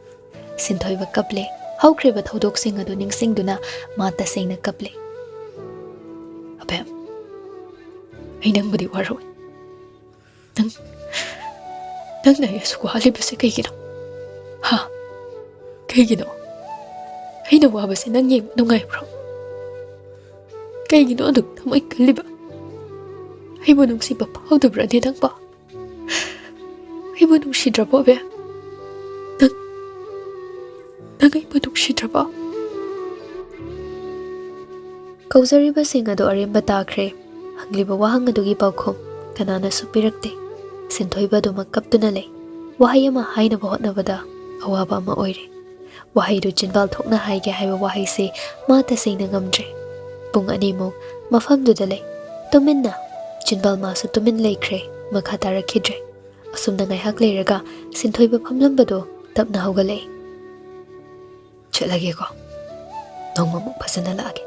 ꯁꯤꯟꯊꯣꯏꯕ ꯀꯞꯂꯦ꯫ ꯍꯧꯈ꯭ꯔꯤꯕ ꯊꯧꯗꯣꯛꯁꯤꯡ ꯑꯗꯨ ꯅꯤꯡꯁꯤꯡꯗꯨꯅ ꯃꯥ ꯇꯁꯦꯡꯅ ꯀꯞꯂꯦ꯫ "ꯑꯕꯦꯝ, ꯑꯩ ꯅꯪꯕꯨꯗꯤ ꯋꯥꯔꯧꯏ꯫ ꯅꯪ, ꯅꯪꯅ ꯑꯩ ꯑꯁꯨꯛ ꯋꯥꯍꯜꯂꯤꯕꯁꯦ ꯀꯩꯒꯤꯅꯣ? ꯍꯥ? ꯀꯩꯒꯤꯅꯣ? ꯑꯩꯅ ꯋꯥꯕꯁꯦ ꯅꯪ ꯌꯦꯡꯕ ꯅꯨꯡꯉꯥꯏꯕ꯭ꯔꯣ? ꯀꯩꯒꯤꯅꯣ ꯑꯗꯨꯛ ꯊꯃꯣꯏ ꯀꯜꯂꯤꯕ? ꯑꯩꯕꯨ ꯅꯨꯡꯁꯤꯕ ꯐꯥꯎꯗꯕ꯭ꯔꯅꯦ ꯅꯪꯕꯣ? ꯑꯩꯕꯨ ꯅꯨꯡꯁꯤꯗ꯭ꯔꯕꯣ, ꯑꯕꯦꯝ? ꯅꯪ, ꯅꯪ ꯑꯩꯕꯨ ꯅꯨꯡꯁꯤꯗ꯭ꯔꯕꯣ?" ꯀꯧꯖꯔꯤꯕꯁꯤꯡ ꯑꯗꯨ ꯑꯔꯦꯝꯕ ꯇꯥꯈ꯭ꯔꯦ꯫ ꯍꯪꯂꯤꯕ ꯋꯥꯍꯪ ꯑꯗꯨꯒꯤ ꯄꯥꯎꯈꯨꯝ ꯀꯅꯥꯅꯁꯨ ꯄꯤꯔꯛꯇꯦ꯫ ꯁꯤꯟꯊꯣꯏꯕ ꯑꯗꯨꯃꯛ ꯀꯞꯇꯨꯅ ꯂꯩ꯫ ꯋꯥꯍꯩ ꯑꯃ ꯍꯥꯏꯅꯕ ꯍꯣꯠꯅꯕꯗ ꯑꯋꯥꯕ ꯑꯃ ꯑꯣꯏꯔꯦ꯫ ꯋꯥꯍꯩꯗꯨ ꯆꯤꯟꯕꯥꯜ ꯊꯣꯛꯅ ꯍꯥꯏꯒꯦ ꯍꯥꯏꯕ ꯋꯥꯍꯩꯁꯦ ꯃꯥ ꯇꯁꯦꯡꯅ ꯉꯝꯗ꯭ꯔꯦ꯫ ꯄꯨꯡ ꯑꯅꯤꯃꯨꯛ ꯃꯐꯝꯗꯨꯗ ꯂꯩ꯫ ꯇꯨꯃꯤꯟꯅ꯫ ꯆꯤꯟꯕꯥꯜ ꯃꯥꯁꯨ ꯇꯨꯃꯤꯟ ꯂꯩꯈ꯭ꯔꯦ꯫ ꯃꯈꯥ ꯇꯥꯔꯛꯈꯤꯗ꯭ꯔꯦ꯫ ꯑꯁꯨꯝꯅ ꯉꯥꯏꯍꯥꯛ ꯂꯩꯔꯒ ꯁꯤꯟꯊꯣꯏꯕ ꯐꯝꯂꯝꯕꯗꯨ ꯇꯞꯅ ꯍꯧꯒꯠꯂꯛꯏ꯫ "ꯆꯠꯂꯒꯦꯀꯣ꯫ ꯅꯣꯡꯃꯃꯨꯛ ꯐꯖꯅ ꯂꯥꯛꯑꯒꯦ꯫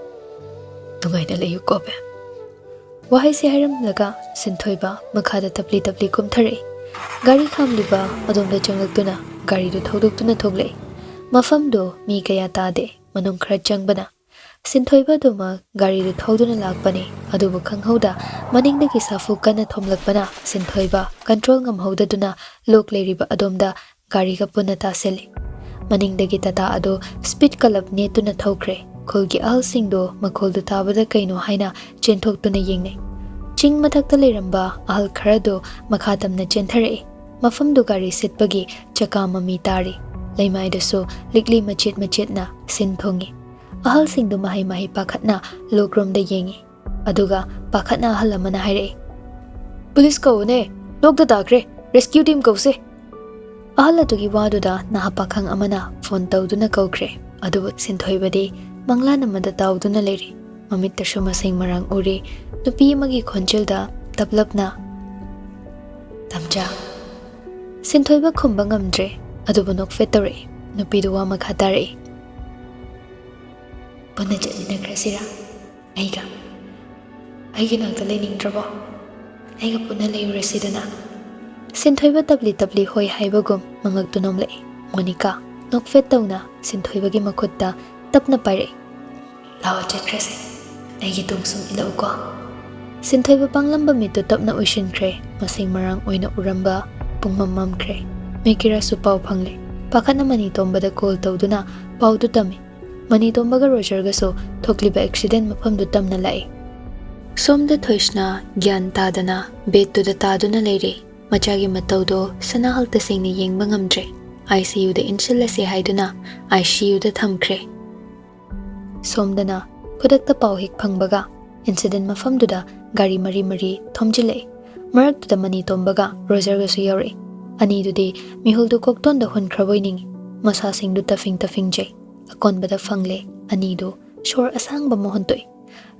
ꯅꯨꯡꯉꯥꯏꯅ ꯂꯩꯌꯨꯀꯣ, ꯕꯦꯝ꯫" ꯋꯥꯍꯩꯁꯤ ꯍꯥꯏꯔꯝꯂꯒ ꯁꯤꯟꯊꯣꯏꯕ ꯃꯈꯥꯗ ꯇꯞꯂꯤ ꯇꯞꯂꯤ ꯀꯨꯝꯊꯔꯛꯏ꯫ ꯒꯥꯔꯤ ꯈꯥꯝꯂꯤꯕ ꯑꯗꯣꯝꯗ ꯆꯪꯂꯛꯇꯨꯅ ꯒꯥꯔꯤꯗꯨ ꯊꯧꯗꯣꯛꯇꯨꯅ ꯊꯣꯛꯂꯛꯏ꯫ ꯃꯐꯝꯗꯨ ꯃꯤ ꯀꯌꯥ ꯇꯥꯗꯦ, ꯃꯅꯨꯡ ꯈꯔ ꯆꯪꯕꯅ꯫ ꯁꯤꯟꯊꯣꯏꯕ ꯑꯗꯨꯃꯛ ꯒꯥꯔꯤꯗꯨ ꯊꯧꯗꯨꯅ ꯂꯥꯛꯄꯅꯤ꯫ ꯑꯗꯨꯕꯨ ꯈꯪꯍꯧꯗ ꯃꯅꯤꯡꯗꯒꯤ ꯁꯥꯐꯨ ꯀꯟꯅ ꯊꯣꯝꯂꯛꯄꯅ ꯁꯤꯟꯊꯣꯏꯕ ꯀꯟꯇ꯭ꯔꯣꯜ ꯉꯝꯍꯧꯗꯗꯨꯅ ꯂꯣꯛ ꯂꯩꯔꯤꯕ ꯑꯗꯣꯝꯗ ꯒꯥꯔꯤꯒ ꯄꯨꯟꯅ ꯇꯥꯁꯤꯜꯂꯤ꯫ ꯃꯅꯤꯡꯗꯒꯤ ꯇꯥꯇꯥ ꯑꯗꯨ ꯁ꯭ꯄꯤꯗ ꯀꯂꯞ ꯅꯦꯠꯇꯨꯅ ꯊꯧꯈ꯭ꯔꯦ꯫ ꯈꯨꯜꯒꯤ ꯑꯍꯜꯁꯤꯡꯗꯨ ꯃꯈꯣꯜꯗꯨ ꯇꯥꯕꯗ ꯀꯩꯅꯣ ꯍꯥꯏꯅ ꯆꯦꯟꯊꯣꯛꯇꯨꯅ ꯌꯦꯡꯅꯩ꯫ ꯆꯤꯡ ꯃꯊꯛꯇ ꯂꯩꯔꯝꯕ ꯑꯍꯜ ꯈꯔꯗꯨ ꯃꯈꯥ ꯇꯝꯅ ꯆꯦꯟꯊꯔꯛꯏ꯫ ꯃꯐꯝꯗꯨ ꯒꯥꯔꯤ ꯁꯤꯠꯄꯒꯤ ꯆꯀꯥ ꯃꯃꯤ ꯇꯥꯔꯤ꯫ ꯂꯩꯃꯥꯏꯗꯁꯨ ꯂꯤꯛꯂꯤ ꯃꯆꯦꯠ ꯃꯆꯦꯠꯅ ꯁꯤꯟ ꯊꯨꯡꯏ꯫ ꯑꯍꯜꯁꯤꯡꯗꯨ ꯃꯍꯩ ꯃꯍꯩ ꯄꯥꯈꯠꯅ ꯂꯣꯛꯔꯣꯝꯗ ꯌꯦꯡꯏ꯫ ꯑꯗꯨꯒ ꯄꯥꯈꯠꯅ ꯑꯍꯜ ꯑꯃꯅ ꯍꯥꯏꯔꯛꯏ, "ꯄꯨꯂꯤꯁ ꯀꯧꯅꯦ, ꯂꯣꯛꯇ ꯇꯥꯈ꯭ꯔꯦ, ꯔꯦꯁꯀ꯭ꯌꯨ ꯇꯤꯝ ꯀꯧꯁꯦ꯫" ꯑꯍꯜ ꯑꯗꯨꯒꯤ ꯋꯥꯗꯨꯗ ꯅꯍꯥ ꯄꯥꯈꯪ ꯑꯃꯅ ꯐꯣꯟ ꯇꯧꯗꯨꯅ ꯀꯧꯈ꯭ꯔꯦ꯫ ꯑꯗꯨꯕꯨ ꯁꯤꯟꯊꯣꯏꯕꯗꯤ ꯃꯪꯂꯥꯟ ꯑꯃꯗ ꯇꯥꯎꯗꯨꯅ ꯂꯩꯔꯤ꯫ ꯃꯃꯤꯠꯇꯁꯨ ꯃꯁꯦꯡ ꯃꯔꯥꯡ ꯎꯔꯤ꯫ ꯅꯨꯄꯤ ꯑꯃꯒꯤ ꯈꯣꯟꯖꯦꯜꯗ ꯇꯞꯂꯞꯅ, "ꯇꯝꯆꯥ꯫" ꯁꯤꯟꯊꯣꯏꯕ ꯈꯨꯝꯕ ꯉꯝꯗ꯭ꯔꯦ꯫ ꯑꯗꯨꯕꯨ ꯅꯣꯛꯐꯦꯠ ꯇꯧꯔꯛꯏ꯫ ꯅꯨꯄꯤꯗꯨ ꯋꯥ ꯃꯈꯥ ꯇꯥꯔꯛꯏ, "ꯄꯨꯟꯅ ꯆꯠꯃꯤꯟꯅꯈ꯭ꯔꯁꯤꯔꯥ? ꯑꯩꯒ, ꯑꯩꯒꯤ ꯅꯥꯛꯇ ꯂꯩꯅꯤꯡꯗ꯭ꯔꯕꯣ? ꯑꯩꯒ ꯄꯨꯟꯅ ꯂꯩꯔꯨꯔꯁꯤꯗꯅ꯫" ꯁꯤꯟꯊꯣꯏꯕ ꯇꯞꯂꯤ ꯇꯞꯂꯤ ꯍꯣꯏ ꯍꯥꯏꯕꯒꯨꯝ ꯃꯉꯛꯇꯨ ꯅꯣꯝꯂꯛꯏ꯫ ꯃꯣꯅꯤꯀꯥ ꯅꯣꯛꯐꯦꯠ ꯇꯧꯅ ꯁꯤꯟꯊꯣꯏꯕꯒꯤ ꯃꯈꯨꯠꯇ ꯇꯞꯅ ꯄꯥꯏꯔꯛꯏ꯫ "ꯂꯥꯛꯑꯣ, ꯆꯠꯈ꯭ꯔꯁꯦ꯫ ꯑꯩꯒꯤ ꯇꯨꯡ ꯁꯨꯝ ꯏꯜꯂꯛꯎꯀꯣ꯫" ꯁꯤꯟꯊꯣꯏꯕ ꯄꯥꯡꯂꯝꯕ ꯃꯤꯠꯇꯨ ꯇꯞꯅ ꯎꯏꯁꯤꯟꯈ꯭ꯔꯦ꯫ ꯃꯁꯦꯡ ꯃꯔꯥꯡ ꯑꯣꯏꯅ ꯎꯔꯝꯕ ꯄꯨꯡꯃꯝ ꯃꯝꯈ꯭ꯔꯦ꯫ ꯃꯦꯀꯤꯔꯥꯁꯨ ꯄꯥꯎ ꯐꯪꯂꯦ꯫ ꯄꯥꯈꯠꯅ ꯃꯅꯤ ꯇꯣꯝꯕꯗ ꯀꯣꯜ ꯇꯧꯗꯨꯅ ꯄꯥꯎꯗꯨ ꯇꯝꯃꯤ꯫ ꯃꯅꯤ ꯇꯣꯝꯕꯒ ꯔꯣꯖꯔꯒꯁꯨ ꯊꯣꯛꯂꯤꯕ ꯑꯦꯛꯁꯤꯗꯦꯟ ꯃꯐꯝꯗꯨ ꯇꯝꯅ ꯂꯥꯛꯏ꯫ ꯁꯣꯝꯗ ꯊꯣꯏꯁꯅꯥ ꯒ꯭ꯌꯥꯟ ꯇꯥꯗꯅ ꯕꯦꯗꯇꯨꯗ ꯇꯥꯗꯨꯅ ꯂꯩꯔꯦ꯫ ꯃꯆꯥꯒꯤ ꯃꯇꯧꯗꯣ ꯁꯅꯥꯍꯜ ꯇꯁꯦꯡꯅ ꯌꯦꯡꯕ ꯉꯝꯗ꯭ꯔꯦ꯫ ꯑꯥꯏ ꯁꯤ ꯌꯨꯗ ꯏꯟꯁꯤꯜꯂꯁꯦ ꯍꯥꯏꯗꯨꯅ ꯑꯥꯏ ꯁꯤ ꯌꯨꯗ ꯊꯝꯈ꯭ꯔꯦ꯫ ꯁꯣꯝꯗꯅ ꯈꯨꯗꯛꯇ ꯄꯥꯎ ꯍꯦꯛ ꯐꯪꯕꯒ ꯏꯟꯁꯤꯗꯦꯟ ꯃꯐꯝꯗꯨꯗ ꯒꯥꯔꯤ ꯃꯔꯤ ꯃꯔꯤ ꯊꯣꯝꯖꯤꯜꯂꯛꯏ꯫ ꯃꯔꯛꯇꯨꯗ ꯃꯅꯤ ꯇꯣꯝꯕꯒ ꯔꯣꯖꯔꯒꯁꯨ ꯌꯥꯎꯔꯛꯏ꯫ ꯑꯅꯤꯗꯨꯗꯤ ꯃꯤꯍꯨꯜꯗꯨ ꯀꯣꯛꯇꯣꯟꯗ ꯍꯨꯟꯈ꯭ꯔꯕꯣꯏ ꯅꯤꯡꯏ꯫ ꯃꯁꯥꯁꯤꯡꯗꯨ ꯇꯐꯤꯡ ꯇꯐꯤꯡꯖꯩ꯫ ꯑꯀꯣꯟꯕꯗ ꯐꯪꯂꯦ꯫ ꯑꯅꯤꯗꯨ ꯁꯣꯔ ꯑꯁꯥꯡꯕ ꯑꯃ ꯍꯣꯟꯇꯣꯛꯏ꯫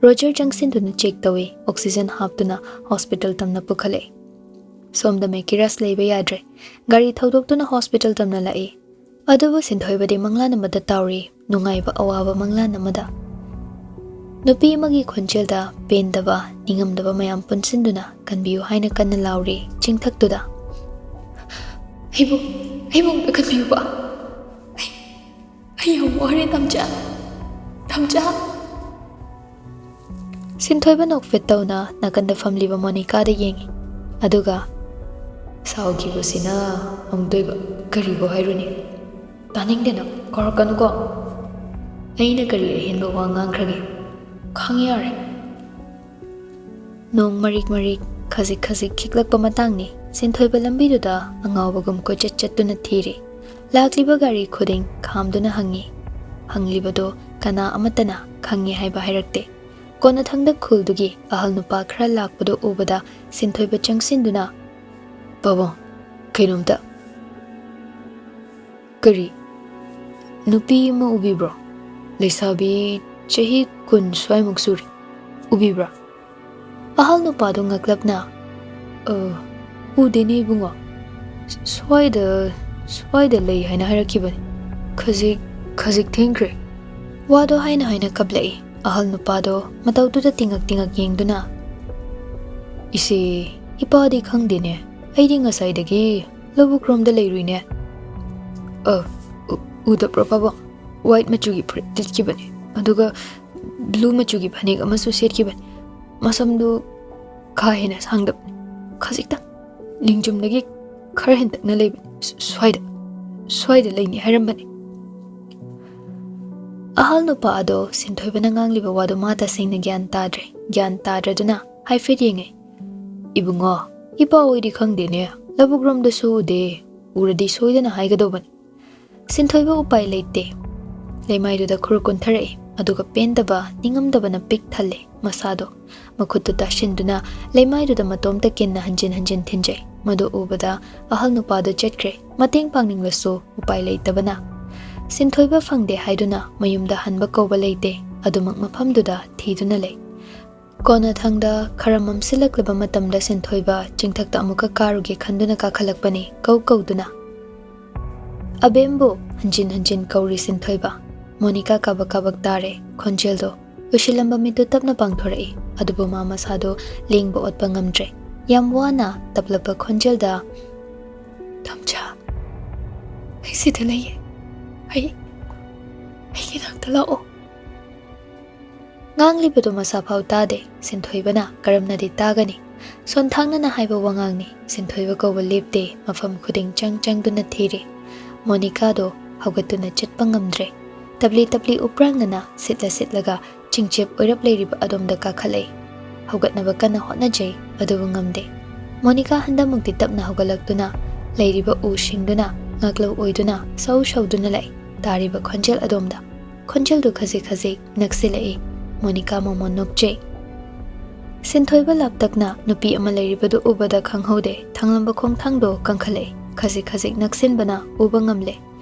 ꯔꯣꯖꯔ ꯆꯪꯁꯤꯟꯗꯨꯅ ꯆꯦꯛ ꯇꯧꯏ, ꯑꯣꯛꯁꯤꯖꯟ ꯍꯥꯞꯇꯨꯅ ꯍꯣꯁꯄꯤꯇꯥꯜ ꯇꯝꯅ ꯄꯨꯈꯠꯂꯛꯏ꯫ ꯁꯣꯝꯗ ꯃꯦꯀꯤꯔꯥꯁ ꯂꯩꯕ ꯌꯥꯗ꯭ꯔꯦ, ꯒꯥꯔꯤ ꯊꯧꯗꯣꯛꯇꯨꯅ ꯍꯣꯁꯄꯤꯇꯥꯜ ꯇꯝꯅ ꯂꯥꯛꯏ꯫ ꯑꯗꯨꯕꯨ ꯁꯤꯟꯊꯣꯏꯕꯗꯤ ꯃꯪꯂꯥꯟ ꯑꯃꯗ ꯇꯥꯎꯔꯤ, ꯅꯨꯡꯉꯥꯏꯕ ꯑꯋꯥꯕ ꯃꯪꯂꯥꯟ ꯑꯃꯗ꯫ ꯅꯨꯄꯤ ꯑꯃꯒꯤ ꯈꯣꯟꯖꯦꯜꯗ ꯄꯦꯟꯗꯕ, ꯅꯤꯡꯉꯝꯗꯕ ꯃꯌꯥꯝ ꯄꯨꯟꯁꯤꯟꯗꯨꯅ "ꯀꯟꯕꯤꯌꯨ" ꯍꯥꯏꯅ ꯀꯟꯅ ꯂꯥꯎꯔꯤ ꯆꯤꯡꯊꯛꯇꯨꯗ꯫ "ꯑꯩꯕꯨ, ꯑꯩꯕꯨ ꯑꯝꯇ ꯀꯟꯕꯤꯌꯨꯕ꯫ ꯑꯩ, ꯑꯩ ꯌꯥꯝ ꯋꯥꯔꯦ, ꯇꯝꯆꯥ, ꯇꯝꯆꯥ"꯫ ꯁꯤꯟꯊꯣꯏꯕ ꯅꯣꯛꯐꯦꯠ ꯇꯧꯅ ꯅꯥꯀꯟꯗ ꯐꯝꯂꯤꯕ ꯃꯣꯅꯤꯀꯥꯗ ꯌꯦꯡꯉꯤ꯫ ꯑꯗꯨꯒ, "ꯁꯥꯎꯈꯤꯕꯁꯤꯅ ꯑꯃꯨꯛꯇꯣꯏꯕ, ꯀꯔꯤꯕꯨ ꯍꯥꯏꯔꯨꯅꯤ? ꯇꯥꯅꯤꯡꯗꯦ ꯅꯪ, ꯀꯧꯔꯛꯀꯅꯨꯀꯣ꯫ ꯑꯩꯅ ꯀꯔꯤ ꯑꯍꯦꯟꯕ ꯋꯥ ꯉꯥꯡꯈ꯭ꯔꯒꯦ? ꯈꯪꯉꯦ ꯌꯥꯔꯦ"꯫ ꯅꯣꯡ ꯃꯔꯤꯛ ꯃꯔꯤꯛ, ꯈꯖꯤꯛ ꯈꯖꯤꯛ ꯈꯤꯛꯂꯛꯄ ꯃꯇꯥꯡꯅꯤ꯫ ꯁꯤꯟꯊꯣꯏꯕ ꯂꯝꯕꯤꯗꯨꯗ ꯑꯉꯥꯎꯕꯒꯨꯝ ꯀꯣꯏꯆꯠ ꯆꯠꯇꯨꯅ ꯊꯤꯔꯤ꯫ ꯂꯥꯛꯂꯤꯕ ꯒꯥꯔꯤ ꯈꯨꯗꯤꯡ ꯈꯥꯝꯗꯨꯅ ꯍꯪꯉꯤ꯫ ꯍꯪꯂꯤꯕꯗꯣ ꯀꯅꯥ ꯑꯃꯠꯇꯅ ꯈꯪꯉꯦ ꯍꯥꯏꯕ ꯍꯥꯏꯔꯛꯇꯦ꯫ ꯀꯣꯟꯅꯊꯪꯗ ꯈꯨꯜꯗꯨꯒꯤ ꯑꯍꯜ ꯅꯨꯄꯥ ꯈꯔ ꯂꯥꯛꯄꯗꯨ ꯎꯕꯗ ꯁꯤꯟꯊꯣꯏꯕ ꯆꯪꯁꯤꯟꯗꯨꯅ, "ꯄꯥꯕꯨꯡ, ꯀꯩꯅꯣꯝꯇ"꯫ "ꯀꯔꯤ?" "ꯅꯨꯄꯤ ꯑꯃ ꯎꯕꯤꯕ꯭ꯔꯣ? ꯂꯩꯁꯥꯕꯤ ꯆꯍꯤ ꯀꯨꯟ ꯁ꯭ꯋꯥꯏꯃꯨꯛ ꯁꯨꯔꯦ꯫ ꯎꯕꯤꯕ꯭ꯔꯥ?" ꯑꯍꯜ ꯅꯨꯄꯥꯗꯨ ꯉꯛꯂꯞꯅ, "ꯑ, ꯎꯗꯦꯅꯦ ꯏꯕꯨꯡꯉꯣ꯫ ꯁ꯭ꯋꯥꯏꯗ, ꯁ꯭ꯋꯥꯏꯗ ꯂꯩ ꯍꯥꯏꯅ ꯍꯥꯏꯔꯛꯈꯤꯕꯅꯤ꯫ ꯈꯖꯤꯛ, ꯈꯖꯤꯛ ꯊꯦꯡꯈ꯭ꯔꯦ"꯫ ꯋꯥꯗꯣ ꯍꯥꯏꯅ ꯍꯥꯏꯅ ꯀꯞꯂꯛꯏ꯫ ꯑꯍꯜ ꯅꯨꯄꯥꯗꯣ ꯃꯇꯧꯗꯨꯗ ꯇꯤꯉꯛ ꯇꯤꯉꯛ ꯌꯦꯡꯗꯨꯅ, "ꯏꯆꯦ, ꯏꯄꯥꯗꯤ ꯈꯪꯗꯦꯅꯦ꯫ ꯑꯩꯗꯤ ꯉꯁꯥꯏꯗꯒꯤ ꯂꯧꯕꯨꯛꯔꯣꯝꯗ ꯂꯩꯔꯨꯏꯅꯦ꯫ ꯑ, ꯎ-, ꯎꯗꯕ꯭ꯔꯣ ꯄꯥꯕꯨꯡ? ꯋꯥꯏꯠ ꯃꯆꯨꯒꯤ ꯐꯨꯔꯤꯠ ꯂꯤꯠꯈꯤꯕꯅꯦ꯫ ꯑꯗꯨꯒ ꯕ꯭ꯂꯨ ꯃꯆꯨꯒꯤ ꯐꯅꯦꯛ ꯑꯃꯁꯨ ꯁꯦꯠꯈꯤꯕꯅꯤ꯫ ꯃꯁꯝꯗꯨ ꯀꯥ ꯍꯦꯟꯅ ꯁꯥꯡꯗꯕꯅꯤ, ꯈꯖꯤꯛꯇꯪ ꯅꯤꯡꯖꯨꯝꯗꯒꯤ ꯈꯔ ꯍꯦꯟꯇꯛꯅ ꯂꯩꯕꯅꯤ꯫ ꯁ꯭ꯋꯥꯏꯗ, ꯁ꯭ꯋꯥꯏꯗ ꯂꯩꯅꯤ ꯍꯥꯏꯔꯝꯕꯅꯤ"꯫ ꯑꯍꯜ ꯅꯨꯄꯥ ꯑꯗꯣ ꯁꯤꯟꯊꯣꯏꯕꯅ ꯉꯥꯡꯂꯤꯕ ꯋꯥꯗꯨ ꯃꯥ ꯇꯁꯦꯡꯅ ꯒ꯭ꯌꯥꯟ ꯇꯥꯗ꯭ꯔꯦ꯫ ꯒ꯭ꯌꯥꯟ ꯇꯥꯗ꯭ꯔꯗꯨꯅ ꯍꯥꯏꯐꯦꯠ ꯌꯦꯡꯉꯦ꯫ "ꯏꯕꯨꯡꯉꯣ, ꯏꯄꯥ ꯍꯣꯏꯗꯤ ꯈꯪꯗꯦꯅꯦ, ꯂꯧꯕꯨꯛꯔꯣꯝꯗꯁꯨ ꯎꯗꯦ꯫ ꯎꯔꯗꯤ ꯁꯣꯏꯗꯅ ꯍꯥꯏꯒꯗꯧꯕꯅꯤ"꯫ ꯁꯤꯟꯊꯣꯏꯕ ꯎꯄꯥꯏ ꯂꯩꯇꯦ꯫ ꯂꯩꯃꯥꯏꯗꯨꯗ ꯈꯨꯔꯨ ꯀꯨꯟꯊꯔꯛꯏ, ꯑꯗꯨꯒ ꯄꯦꯟꯗꯕ, ꯅꯤꯡꯉꯝꯗꯕꯅ ꯄꯤꯛ ꯊꯜꯂꯦ ꯃꯁꯥꯗꯣ꯫ ꯃꯈꯨꯠꯇꯨ ꯇꯥꯁꯤꯟꯗꯨꯅ ꯂꯩꯃꯥꯏꯗꯨꯗ ꯃꯇꯣꯝꯇ ꯀꯤꯟꯅ ꯍꯟꯖꯤꯟ ꯍꯟꯖꯤꯟ ꯊꯤꯟꯖꯩ꯫ ꯃꯗꯨ ꯎꯕꯗ ꯑꯍꯜ ꯅꯨꯄꯥꯗꯨ ꯆꯠꯈ꯭ꯔꯦ꯫ ꯃꯇꯦꯡ ꯄꯥꯡꯅꯤꯡꯂꯁꯨ ꯎꯄꯥꯏ ꯂꯩꯇꯕꯅ꯫ ꯁꯤꯟꯊꯣꯏꯕ ꯐꯪꯗꯦ ꯍꯥꯏꯗꯨꯅ ꯃꯌꯨꯝꯗ ꯍꯟꯕ ꯀꯧꯕ ꯂꯩꯇꯦ꯫ ꯑꯗꯨꯃꯛ ꯃꯐꯝꯗꯨꯗ ꯊꯤꯗꯨꯅ ꯂꯩ꯫ ꯀꯣꯟꯅꯊꯪꯗ ꯈꯔ ꯃꯝꯁꯤꯜꯂꯛꯂꯕ ꯃꯇꯝꯗ ꯁꯤꯟꯊꯣꯏꯕ ꯆꯤꯡꯊꯛꯇ ꯑꯃꯨꯛꯀ ꯀꯥꯔꯨꯒꯦ ꯈꯟꯗꯨꯅ ꯀꯥꯈꯠꯂꯛꯄꯅꯤ, ꯀꯧ ꯀꯧꯗꯨꯅ꯫ "ꯑꯕꯦꯝꯕꯨ!" ꯍꯟꯖꯤꯟ ꯍꯟꯖꯤꯟ ꯀꯧꯔꯤ ꯁꯤꯟꯊꯣꯏꯕ꯫ ꯃꯣꯅꯤꯀꯥ ꯀꯥꯕꯛ ꯀꯥꯕꯛ ꯇꯥꯔꯦ ꯈꯣꯟꯖꯦꯜꯗꯣ꯫ ꯎꯏꯁꯤꯜꯂꯝꯕ ꯃꯤꯠꯇꯨ ꯇꯞꯅ ꯄꯥꯡꯊꯣꯔꯛꯏ, ꯑꯗꯨꯕꯨ ꯃꯥ ꯃꯁꯥꯗꯨ ꯂꯦꯡꯕ ꯑꯣꯠꯄ ꯉꯝꯗ꯭ꯔꯦ꯫ ꯌꯥꯝ ꯋꯥꯅ ꯇꯞꯂꯕ ꯈꯣꯟꯖꯦꯜꯗ, "ꯇꯝꯆꯥ, ꯑꯩ ꯁꯤꯗ ꯂꯩꯌꯦ꯫ ꯑꯩ, ꯑꯩꯒꯤ ꯅꯥꯛꯇ ꯂꯥꯛꯑꯣ꯫" ꯉꯥꯡꯂꯤꯕꯗꯨ ꯃꯁꯥ ꯐꯥꯎ ꯇꯥꯗꯦ꯫ ꯁꯤꯟꯊꯣꯏꯕꯅ ꯀꯔꯝꯅꯗꯤ ꯇꯥꯒꯅꯤ? ꯁꯣꯟꯊꯥꯡꯅꯅ ꯍꯥꯏꯕ ꯋꯥꯉꯥꯡꯅꯤ꯫ ꯁꯤꯟꯊꯣꯏꯕ ꯀꯧꯕ ꯂꯦꯞꯇꯦ, ꯃꯐꯝ ꯈꯨꯗꯤꯡ ꯆꯪ ꯆꯪꯗꯨꯅ ꯊꯤꯔꯤ꯫ ꯃꯣꯅꯤꯀꯥꯗꯣ ꯍꯧꯒꯠꯇꯨꯅ ꯆꯠꯄ ꯉꯝꯗ꯭ꯔꯦ꯫ ꯇꯞꯂꯤ ꯇꯞꯂꯤ ꯎꯄ꯭ꯔꯥꯡꯅꯅ ꯁꯤꯠꯂ ꯁꯤꯠꯂꯒ ꯆꯤꯡꯆꯦꯞ ꯑꯣꯏꯔꯞ ꯂꯩꯔꯤꯕ ꯑꯗꯣꯝꯗ ꯀꯥꯈꯠꯂꯛꯏ꯫ ꯍꯧꯒꯠꯅꯕ ꯀꯟꯅ ꯍꯣꯠꯅꯖꯩ, ꯑꯗꯨꯕꯨ ꯉꯝꯗꯦ꯫ ꯃꯣꯅꯤꯀꯥ ꯍꯟꯗꯛꯃꯛꯇꯤ ꯇꯞꯅ ꯍꯧꯒꯠꯂꯛꯇꯨꯅ ꯂꯩꯔꯤꯕ ꯎꯁꯤꯡꯗꯨꯅ ꯉꯥꯛꯂꯧ ꯑꯣꯏꯗꯨꯅ ꯁꯧ ꯁꯧꯗꯨꯅ ꯂꯥꯛꯏ꯫ ꯇꯥꯔꯤꯕ ꯈꯣꯟꯖꯦꯜ ꯑꯗꯣꯝꯗ꯫ ꯈꯣꯟꯖꯦꯜꯗꯨ ꯈꯖꯤꯛ ꯈꯖꯤꯛ ꯅꯛꯁꯤꯜꯂꯛꯏ꯫ ꯃꯣꯅꯤꯀꯥ ꯃꯃꯣꯟ ꯅꯣꯛꯆꯩ꯫ ꯁꯤꯟꯊꯣꯏꯕ ꯂꯥꯞꯇꯛꯅ ꯅꯨꯄꯤ ꯑꯃ ꯂꯩꯔꯤꯕꯗꯨ ꯎꯕꯗ ꯈꯪꯍꯧꯗꯦ, ꯊꯥꯡꯂꯝꯕ ꯈꯣꯡꯊꯥꯡꯗꯣ ꯀꯟꯈꯠꯂꯛꯏ꯫ ꯈꯖꯤꯛ ꯈꯖꯤꯛ ꯅꯛꯁꯤꯟꯕꯅ ꯎꯕ ꯉꯝꯂꯦ꯫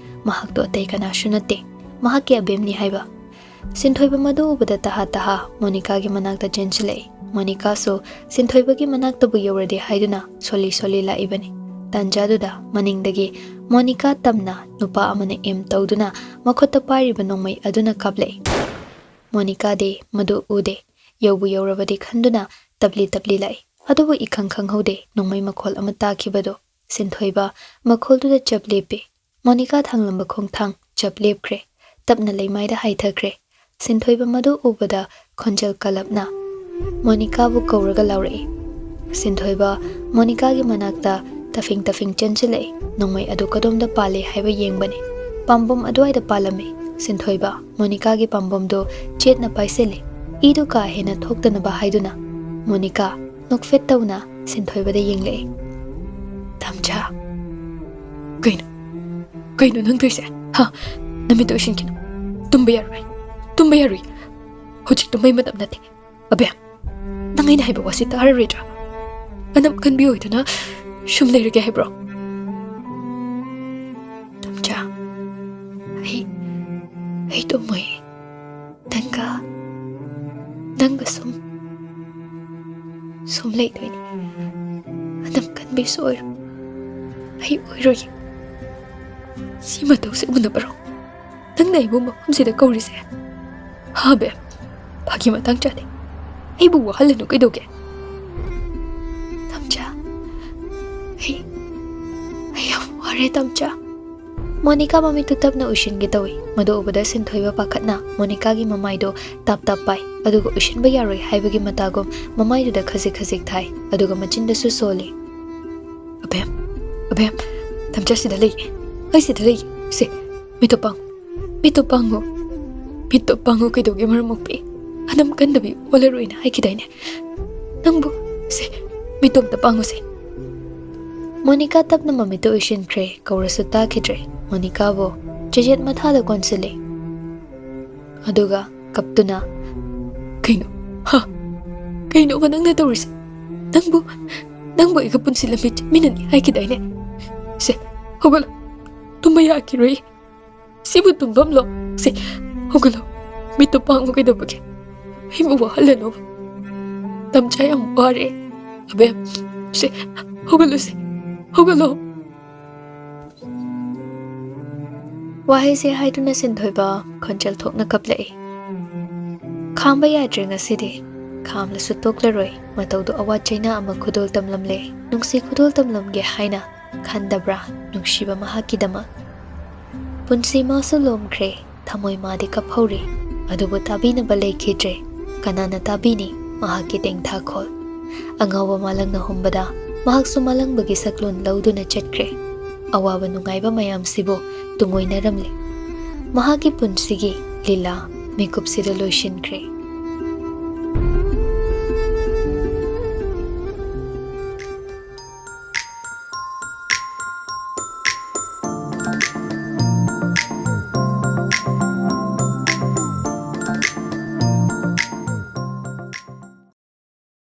ꯃꯍꯥꯛꯇꯣ ꯑꯇꯩ ꯀꯅꯥꯁꯨ ꯅꯠꯇꯦ, ꯃꯍꯥꯛꯀꯤ ꯑꯕꯦꯝꯅꯤ ꯍꯥꯏꯕ꯫ ꯁꯤꯟꯊꯣꯏꯕ ꯃꯗꯨ ꯎꯕꯗ ꯇꯍꯥ ꯇꯍꯥ ꯃꯣꯅꯤꯀꯥꯒꯤ ꯃꯅꯥꯛꯇ ꯆꯦꯟꯁꯤꯜꯂꯛꯏ꯫ ꯃꯣꯅꯤꯀꯥꯁꯨ ꯁꯤꯟꯊꯣꯏꯕꯒꯤ ꯃꯅꯥꯛꯇꯕꯨ ꯌꯧꯔꯗꯤ ꯍꯥꯏꯗꯨꯅ ꯁꯣꯜꯂꯤ ꯁꯣꯜꯂꯤ ꯂꯥꯛꯏꯕꯅꯤ꯫ ꯇꯥꯟꯖꯥꯗꯨꯗ ꯃꯅꯤꯡꯗꯒꯤ ꯃꯣꯅꯤꯀꯥ ꯇꯝꯅ ꯅꯨꯄꯥ ꯑꯃꯅ ꯑꯦꯝ ꯇꯧꯗꯨꯅ ꯃꯈꯨꯠꯇ ꯄꯥꯏꯔꯤꯕ ꯅꯣꯡꯃꯩ ꯑꯗꯨꯅ ꯀꯥꯞꯂꯛꯏ꯫ ꯃꯣꯅꯤꯀꯥꯗꯤ ꯃꯗꯨ ꯎꯗꯦ꯫ ꯌꯧꯕꯨ ꯌꯧꯔꯕꯗꯤ ꯈꯟꯗꯨꯅ ꯇꯞꯂꯤ ꯇꯞꯂꯤ ꯂꯥꯛꯏ꯫ ꯑꯗꯨꯕꯨ ꯏꯈꯪ ꯈꯪꯍꯧꯗꯦ ꯅꯣꯡꯃꯩ ꯃꯈꯣꯜ ꯑꯃ ꯇꯥꯈꯤꯕꯗꯨ꯫ ꯁꯤꯟꯊꯣꯏꯕ ꯃꯈꯣꯜꯗꯨꯗ ꯆꯞ ꯂꯦꯞꯄꯤ꯫ ꯃꯣꯅꯤꯀꯥ ꯊꯥꯡꯂꯝꯕ ꯈꯣꯡꯊꯥꯡ ꯆꯞ ꯂꯦꯞꯈ꯭ꯔꯦ꯫ ꯇꯞꯅ ꯂꯩꯃꯥꯏꯗ ꯍꯥꯏꯊꯈ꯭ꯔꯦ꯫ ꯁꯤꯟꯊꯣꯏꯕ ꯃꯗꯨ ꯎꯕꯗ ꯈꯣꯟꯖꯦꯜ ꯀꯜꯂꯞꯅ ꯃꯣꯅꯤꯀꯥꯕꯨ ꯀꯧꯔꯒ ꯂꯥꯎꯔꯛꯏ꯫ ꯁꯤꯟꯊꯣꯏꯕ ꯃꯣꯅꯤꯀꯥꯒꯤ ꯃꯅꯥꯛꯇ ꯇꯐꯤꯡ ꯇꯐꯤꯡ ꯆꯦꯟꯁꯤꯜꯂꯛꯏ꯫ ꯅꯣꯡꯃꯩ ꯑꯗꯨ ꯀꯗꯣꯝꯗ ꯄꯥꯜꯂꯤ ꯍꯥꯏꯕ ꯌꯦꯡꯕꯅꯤ꯫ ꯄꯥꯝꯕꯣꯝ ꯑꯗꯨꯋꯥꯏꯗ ꯄꯥꯜꯂꯝꯃꯤ꯫ ꯁꯤꯟꯊꯣꯏꯕ ꯃꯣꯅꯤꯀꯥꯒꯤ ꯄꯥꯝꯕꯣꯝꯗꯨ ꯆꯦꯠꯅ ꯄꯥꯏꯁꯤꯜꯂꯤ꯫ ꯏꯗꯨ ꯀꯥ ꯍꯦꯟꯅ ꯊꯣꯛꯇꯅꯕ ꯍꯥꯏꯗꯨꯅ꯫ ꯃꯣꯅꯤꯀꯥ ꯅꯣꯛꯐꯦꯠ ꯇꯧꯅ ꯁꯤꯟꯊꯣꯏꯕꯗ ꯌꯦꯡꯂꯛꯏ꯫ "ꯇꯝꯆꯥ, ꯀꯩꯅꯣ? ꯀꯩꯅꯣ ꯅꯪ ꯇꯧꯔꯤꯁꯦ? ꯍꯥ? ꯅꯃꯤꯠꯇꯣ ꯎꯏꯁꯤꯟꯈꯤꯅꯨ꯫ ꯇꯨꯝꯕ ꯌꯥꯔꯣꯏ꯫ ꯇꯨꯝꯕ ꯌꯥꯔꯣꯏ꯫ ꯍꯧꯖꯤꯛ ꯇꯨꯝꯕꯩ ꯃꯇꯝ ꯅꯠꯇꯦ꯫ ꯑꯕꯦꯝ, ꯅꯪ ꯑꯩꯅ ꯍꯥꯏꯕ ꯋꯥꯁꯤ ꯇꯥꯔꯔꯣꯏꯗ꯭ꯔꯥ? ꯑꯅꯝ ꯀꯟꯕꯤ ꯑꯣꯏꯗꯨꯅ ꯁꯨꯝ ꯂꯩꯔꯒꯦ ꯍꯥꯏꯕ꯭ꯔꯣ?" "ꯇꯝꯆꯥ, ꯑꯩ, ꯑꯩ ꯇꯨꯝꯃꯣꯏ꯫ ꯅꯪꯒ ꯅꯪꯒ ꯁꯨꯝ ꯁꯨꯝ ꯂꯩꯗꯣꯏꯅꯤ꯫ ꯑꯗꯨꯝ ꯀꯟꯕꯤꯁꯨ ꯑꯣꯏꯔꯣ꯫ ꯑꯩ ꯑꯣꯏꯔꯣꯏꯒꯦ꯫ ꯁꯤ ꯃꯇꯧꯁꯦ ꯎꯅꯕꯔꯣ ꯅꯪꯅ ꯑꯩꯕꯨ ꯃꯐꯝꯁꯤꯗ ꯀꯧꯔꯤꯁꯦ? ꯍꯥ ꯕꯦꯝ, ꯐꯥꯒꯤ ꯃꯇꯥꯡ ꯆꯥꯗꯦ꯫ ꯑꯩꯕꯨ ꯋꯥꯍꯜꯂꯅꯨ ꯀꯩꯗꯧꯒꯦ? ꯇꯝꯆꯥ, ꯑꯩ ꯑꯩ ꯌꯥꯝ ꯋꯥꯔꯦ ꯇꯝꯆꯥ꯫ ꯃꯣꯅꯤꯀꯥ ꯃꯃꯤꯠꯇꯨ ꯇꯞꯅ ꯎꯏꯁꯤꯟꯒꯦ ꯇꯧꯏ꯫ ꯃꯗꯨ ꯎꯕꯗ ꯁꯤꯟꯊꯣꯏꯕ ꯄꯥꯈꯠꯅ ꯃꯣꯅꯤꯀꯥꯒꯤ ꯃꯃꯥꯏꯗꯨ ꯇꯥꯞ ꯇꯥꯞ ꯄꯥꯏ꯫ ꯑꯗꯨꯒ ꯎꯏꯁꯤꯟꯕ ꯌꯥꯔꯣꯏ ꯍꯥꯏꯕꯒꯤ ꯃꯇꯥꯒꯨꯝ ꯃꯃꯥꯏꯗꯨꯗ ꯈꯖꯤꯛ ꯈꯖꯤꯛ ꯊꯥꯏ꯫ ꯑꯗꯨꯒ ꯃꯆꯤꯟꯗꯁꯨ ꯁꯣꯜꯂꯤ꯫ "ꯑꯕꯦꯝ, ꯑꯕꯦꯝ, ꯇꯝꯆꯥ ꯁꯤꯗ ꯂꯩꯌꯦ꯫ ꯑꯩ ꯁꯤꯗ ꯂꯩꯌꯦ꯫ ꯁꯦ, ꯃꯤꯠꯇꯣ ꯄꯥꯡꯉꯨ꯫ ꯃꯤꯠꯇꯣ ꯄꯥꯡꯉꯨ꯫ ꯃꯤꯠꯇꯣ ꯄꯥꯡꯉꯨ ꯀꯩꯗꯧꯒꯦ ꯃꯔꯝ ꯃꯣꯛꯄꯤ? ꯑꯗꯨꯝ ꯀꯟꯗꯕꯤ ꯑꯣꯜꯂꯔꯣꯏꯅ ꯍꯥꯏꯈꯤꯗꯥꯏꯅꯦ? ꯅꯪꯕꯨ, ꯁꯦ, ꯃꯤꯠꯇꯣ ꯑꯝꯇ ꯄꯥꯡꯉꯨꯁꯦ꯫" ꯃꯣꯅꯤꯀꯥ ꯇꯞꯅ ꯃꯃꯤꯠꯇꯨ ꯎꯏꯁꯤꯟꯈ꯭ꯔꯦ꯫ ꯀꯧꯔꯁꯨ ꯇꯥꯈꯤꯗ꯭ꯔꯦ꯫ ꯃꯣꯅꯤꯀꯥꯕꯨ ꯆꯦꯖꯦꯠ ꯃꯊꯥꯗ ꯀꯣꯟꯁꯤꯜꯂꯤ꯫ ꯑꯗꯨꯒ ꯀꯞꯇꯨꯅ, "ꯀꯩꯅꯣ? ꯍꯥ? ꯀꯩꯅꯣꯕ ꯅꯪꯅ ꯇꯧꯔꯤꯁꯦ? ꯅꯪꯕꯨ, ꯅꯪꯕꯨ ꯑꯩꯒ ꯄꯨꯟꯁꯤ ꯂꯝꯕꯤ ꯆꯠꯃꯤꯟꯅꯅꯤ ꯍꯥꯏꯈꯤꯗꯥꯏꯅꯦ? ꯁꯦ, ꯍꯧꯒꯠꯂꯣ꯫ ꯇꯨꯝꯕ ꯌꯥꯈꯤꯔꯣꯏ꯫ ꯁꯤꯕꯨ ꯇꯨꯝꯐꯝꯂꯣ? ꯁꯦ, ꯍꯧꯒꯠꯂꯣ꯫ ꯃꯤꯠꯇꯣ ꯄꯥꯡꯉꯨ ꯀꯩꯗꯧꯕꯒꯦ? ꯑꯩꯕꯨ ꯋꯥꯍꯜꯂꯅꯨ꯫ ꯇꯝꯆꯥ ꯌꯥꯝ ꯋꯥꯔꯦ꯫ ꯑꯕꯦꯝ, ꯁꯦ, ꯍꯧꯒꯠꯂꯨꯁꯦ꯫ ꯍꯧꯒꯠꯂꯣ꯫" ꯋꯥꯍꯩꯁꯦ ꯍꯥꯏꯗꯨꯅ ꯁꯤꯟꯊꯣꯏꯕ ꯈꯣꯟꯖꯦꯜ ꯊꯣꯛꯅ ꯀꯞꯂꯛꯏ꯫ ꯈꯥꯝꯕ ꯌꯥꯗ꯭ꯔꯦ ꯉꯁꯤꯗꯤ꯫ ꯈꯥꯝꯂꯁꯨ ꯇꯣꯛꯂꯔꯣꯏ꯫ ꯃꯇꯧꯗꯨ ꯑꯋꯥ ꯆꯩꯅꯥ ꯑꯃ ꯈꯨꯗꯣꯜ ꯇꯝꯂꯝꯂꯦ꯫ ꯅꯨꯡꯁꯤ ꯈꯨꯗꯣꯜ ꯇꯝꯂꯝꯒꯦ ꯍꯥꯏꯅ ꯈꯟꯗꯕ꯭ꯔꯥ ꯅꯨꯡꯁꯤꯕ ꯃꯍꯥꯛꯀꯤꯗꯃꯛ? ꯄꯨꯟꯁꯤ ꯃꯥꯁꯨ ꯂꯣꯝꯈ꯭ꯔꯦ꯫ ꯊꯃꯣꯏ ꯃꯥꯗꯤ ꯀꯞꯍꯧꯔꯤ꯫ ꯑꯗꯨꯕꯨ ꯇꯥꯕꯤꯅꯕ ꯂꯩꯈꯤꯗ꯭ꯔꯦ꯫ ꯀꯅꯥꯅ ꯇꯥꯕꯤꯅꯤ ꯃꯍꯥꯛꯀꯤ ꯇꯦꯡꯊꯥꯈꯣꯜ? ꯑꯉꯥꯎꯕ ꯃꯥꯂꯪꯅ ꯍꯨꯝꯕꯗ ꯃꯍꯥꯛꯁꯨ ꯃꯥꯂꯪꯕꯒꯤ ꯁꯛꯂꯣꯟ ꯂꯧꯗꯨꯅ ꯆꯠꯈ꯭ꯔꯦ꯫ ꯑꯋꯥꯕ ꯅꯨꯡꯉꯥꯏꯕ ꯃꯌꯥꯝꯁꯤꯕꯨ ꯇꯨꯡꯑꯣꯏꯅꯔꯝꯂꯦ꯫ ꯃꯍꯥꯛꯀꯤ ꯄꯨꯟꯁꯤꯒꯤ ꯂꯤꯂꯥ ꯃꯤꯀꯨꯞꯁꯤꯗ ꯂꯣꯏꯁꯤꯟꯈ꯭ꯔꯦ꯫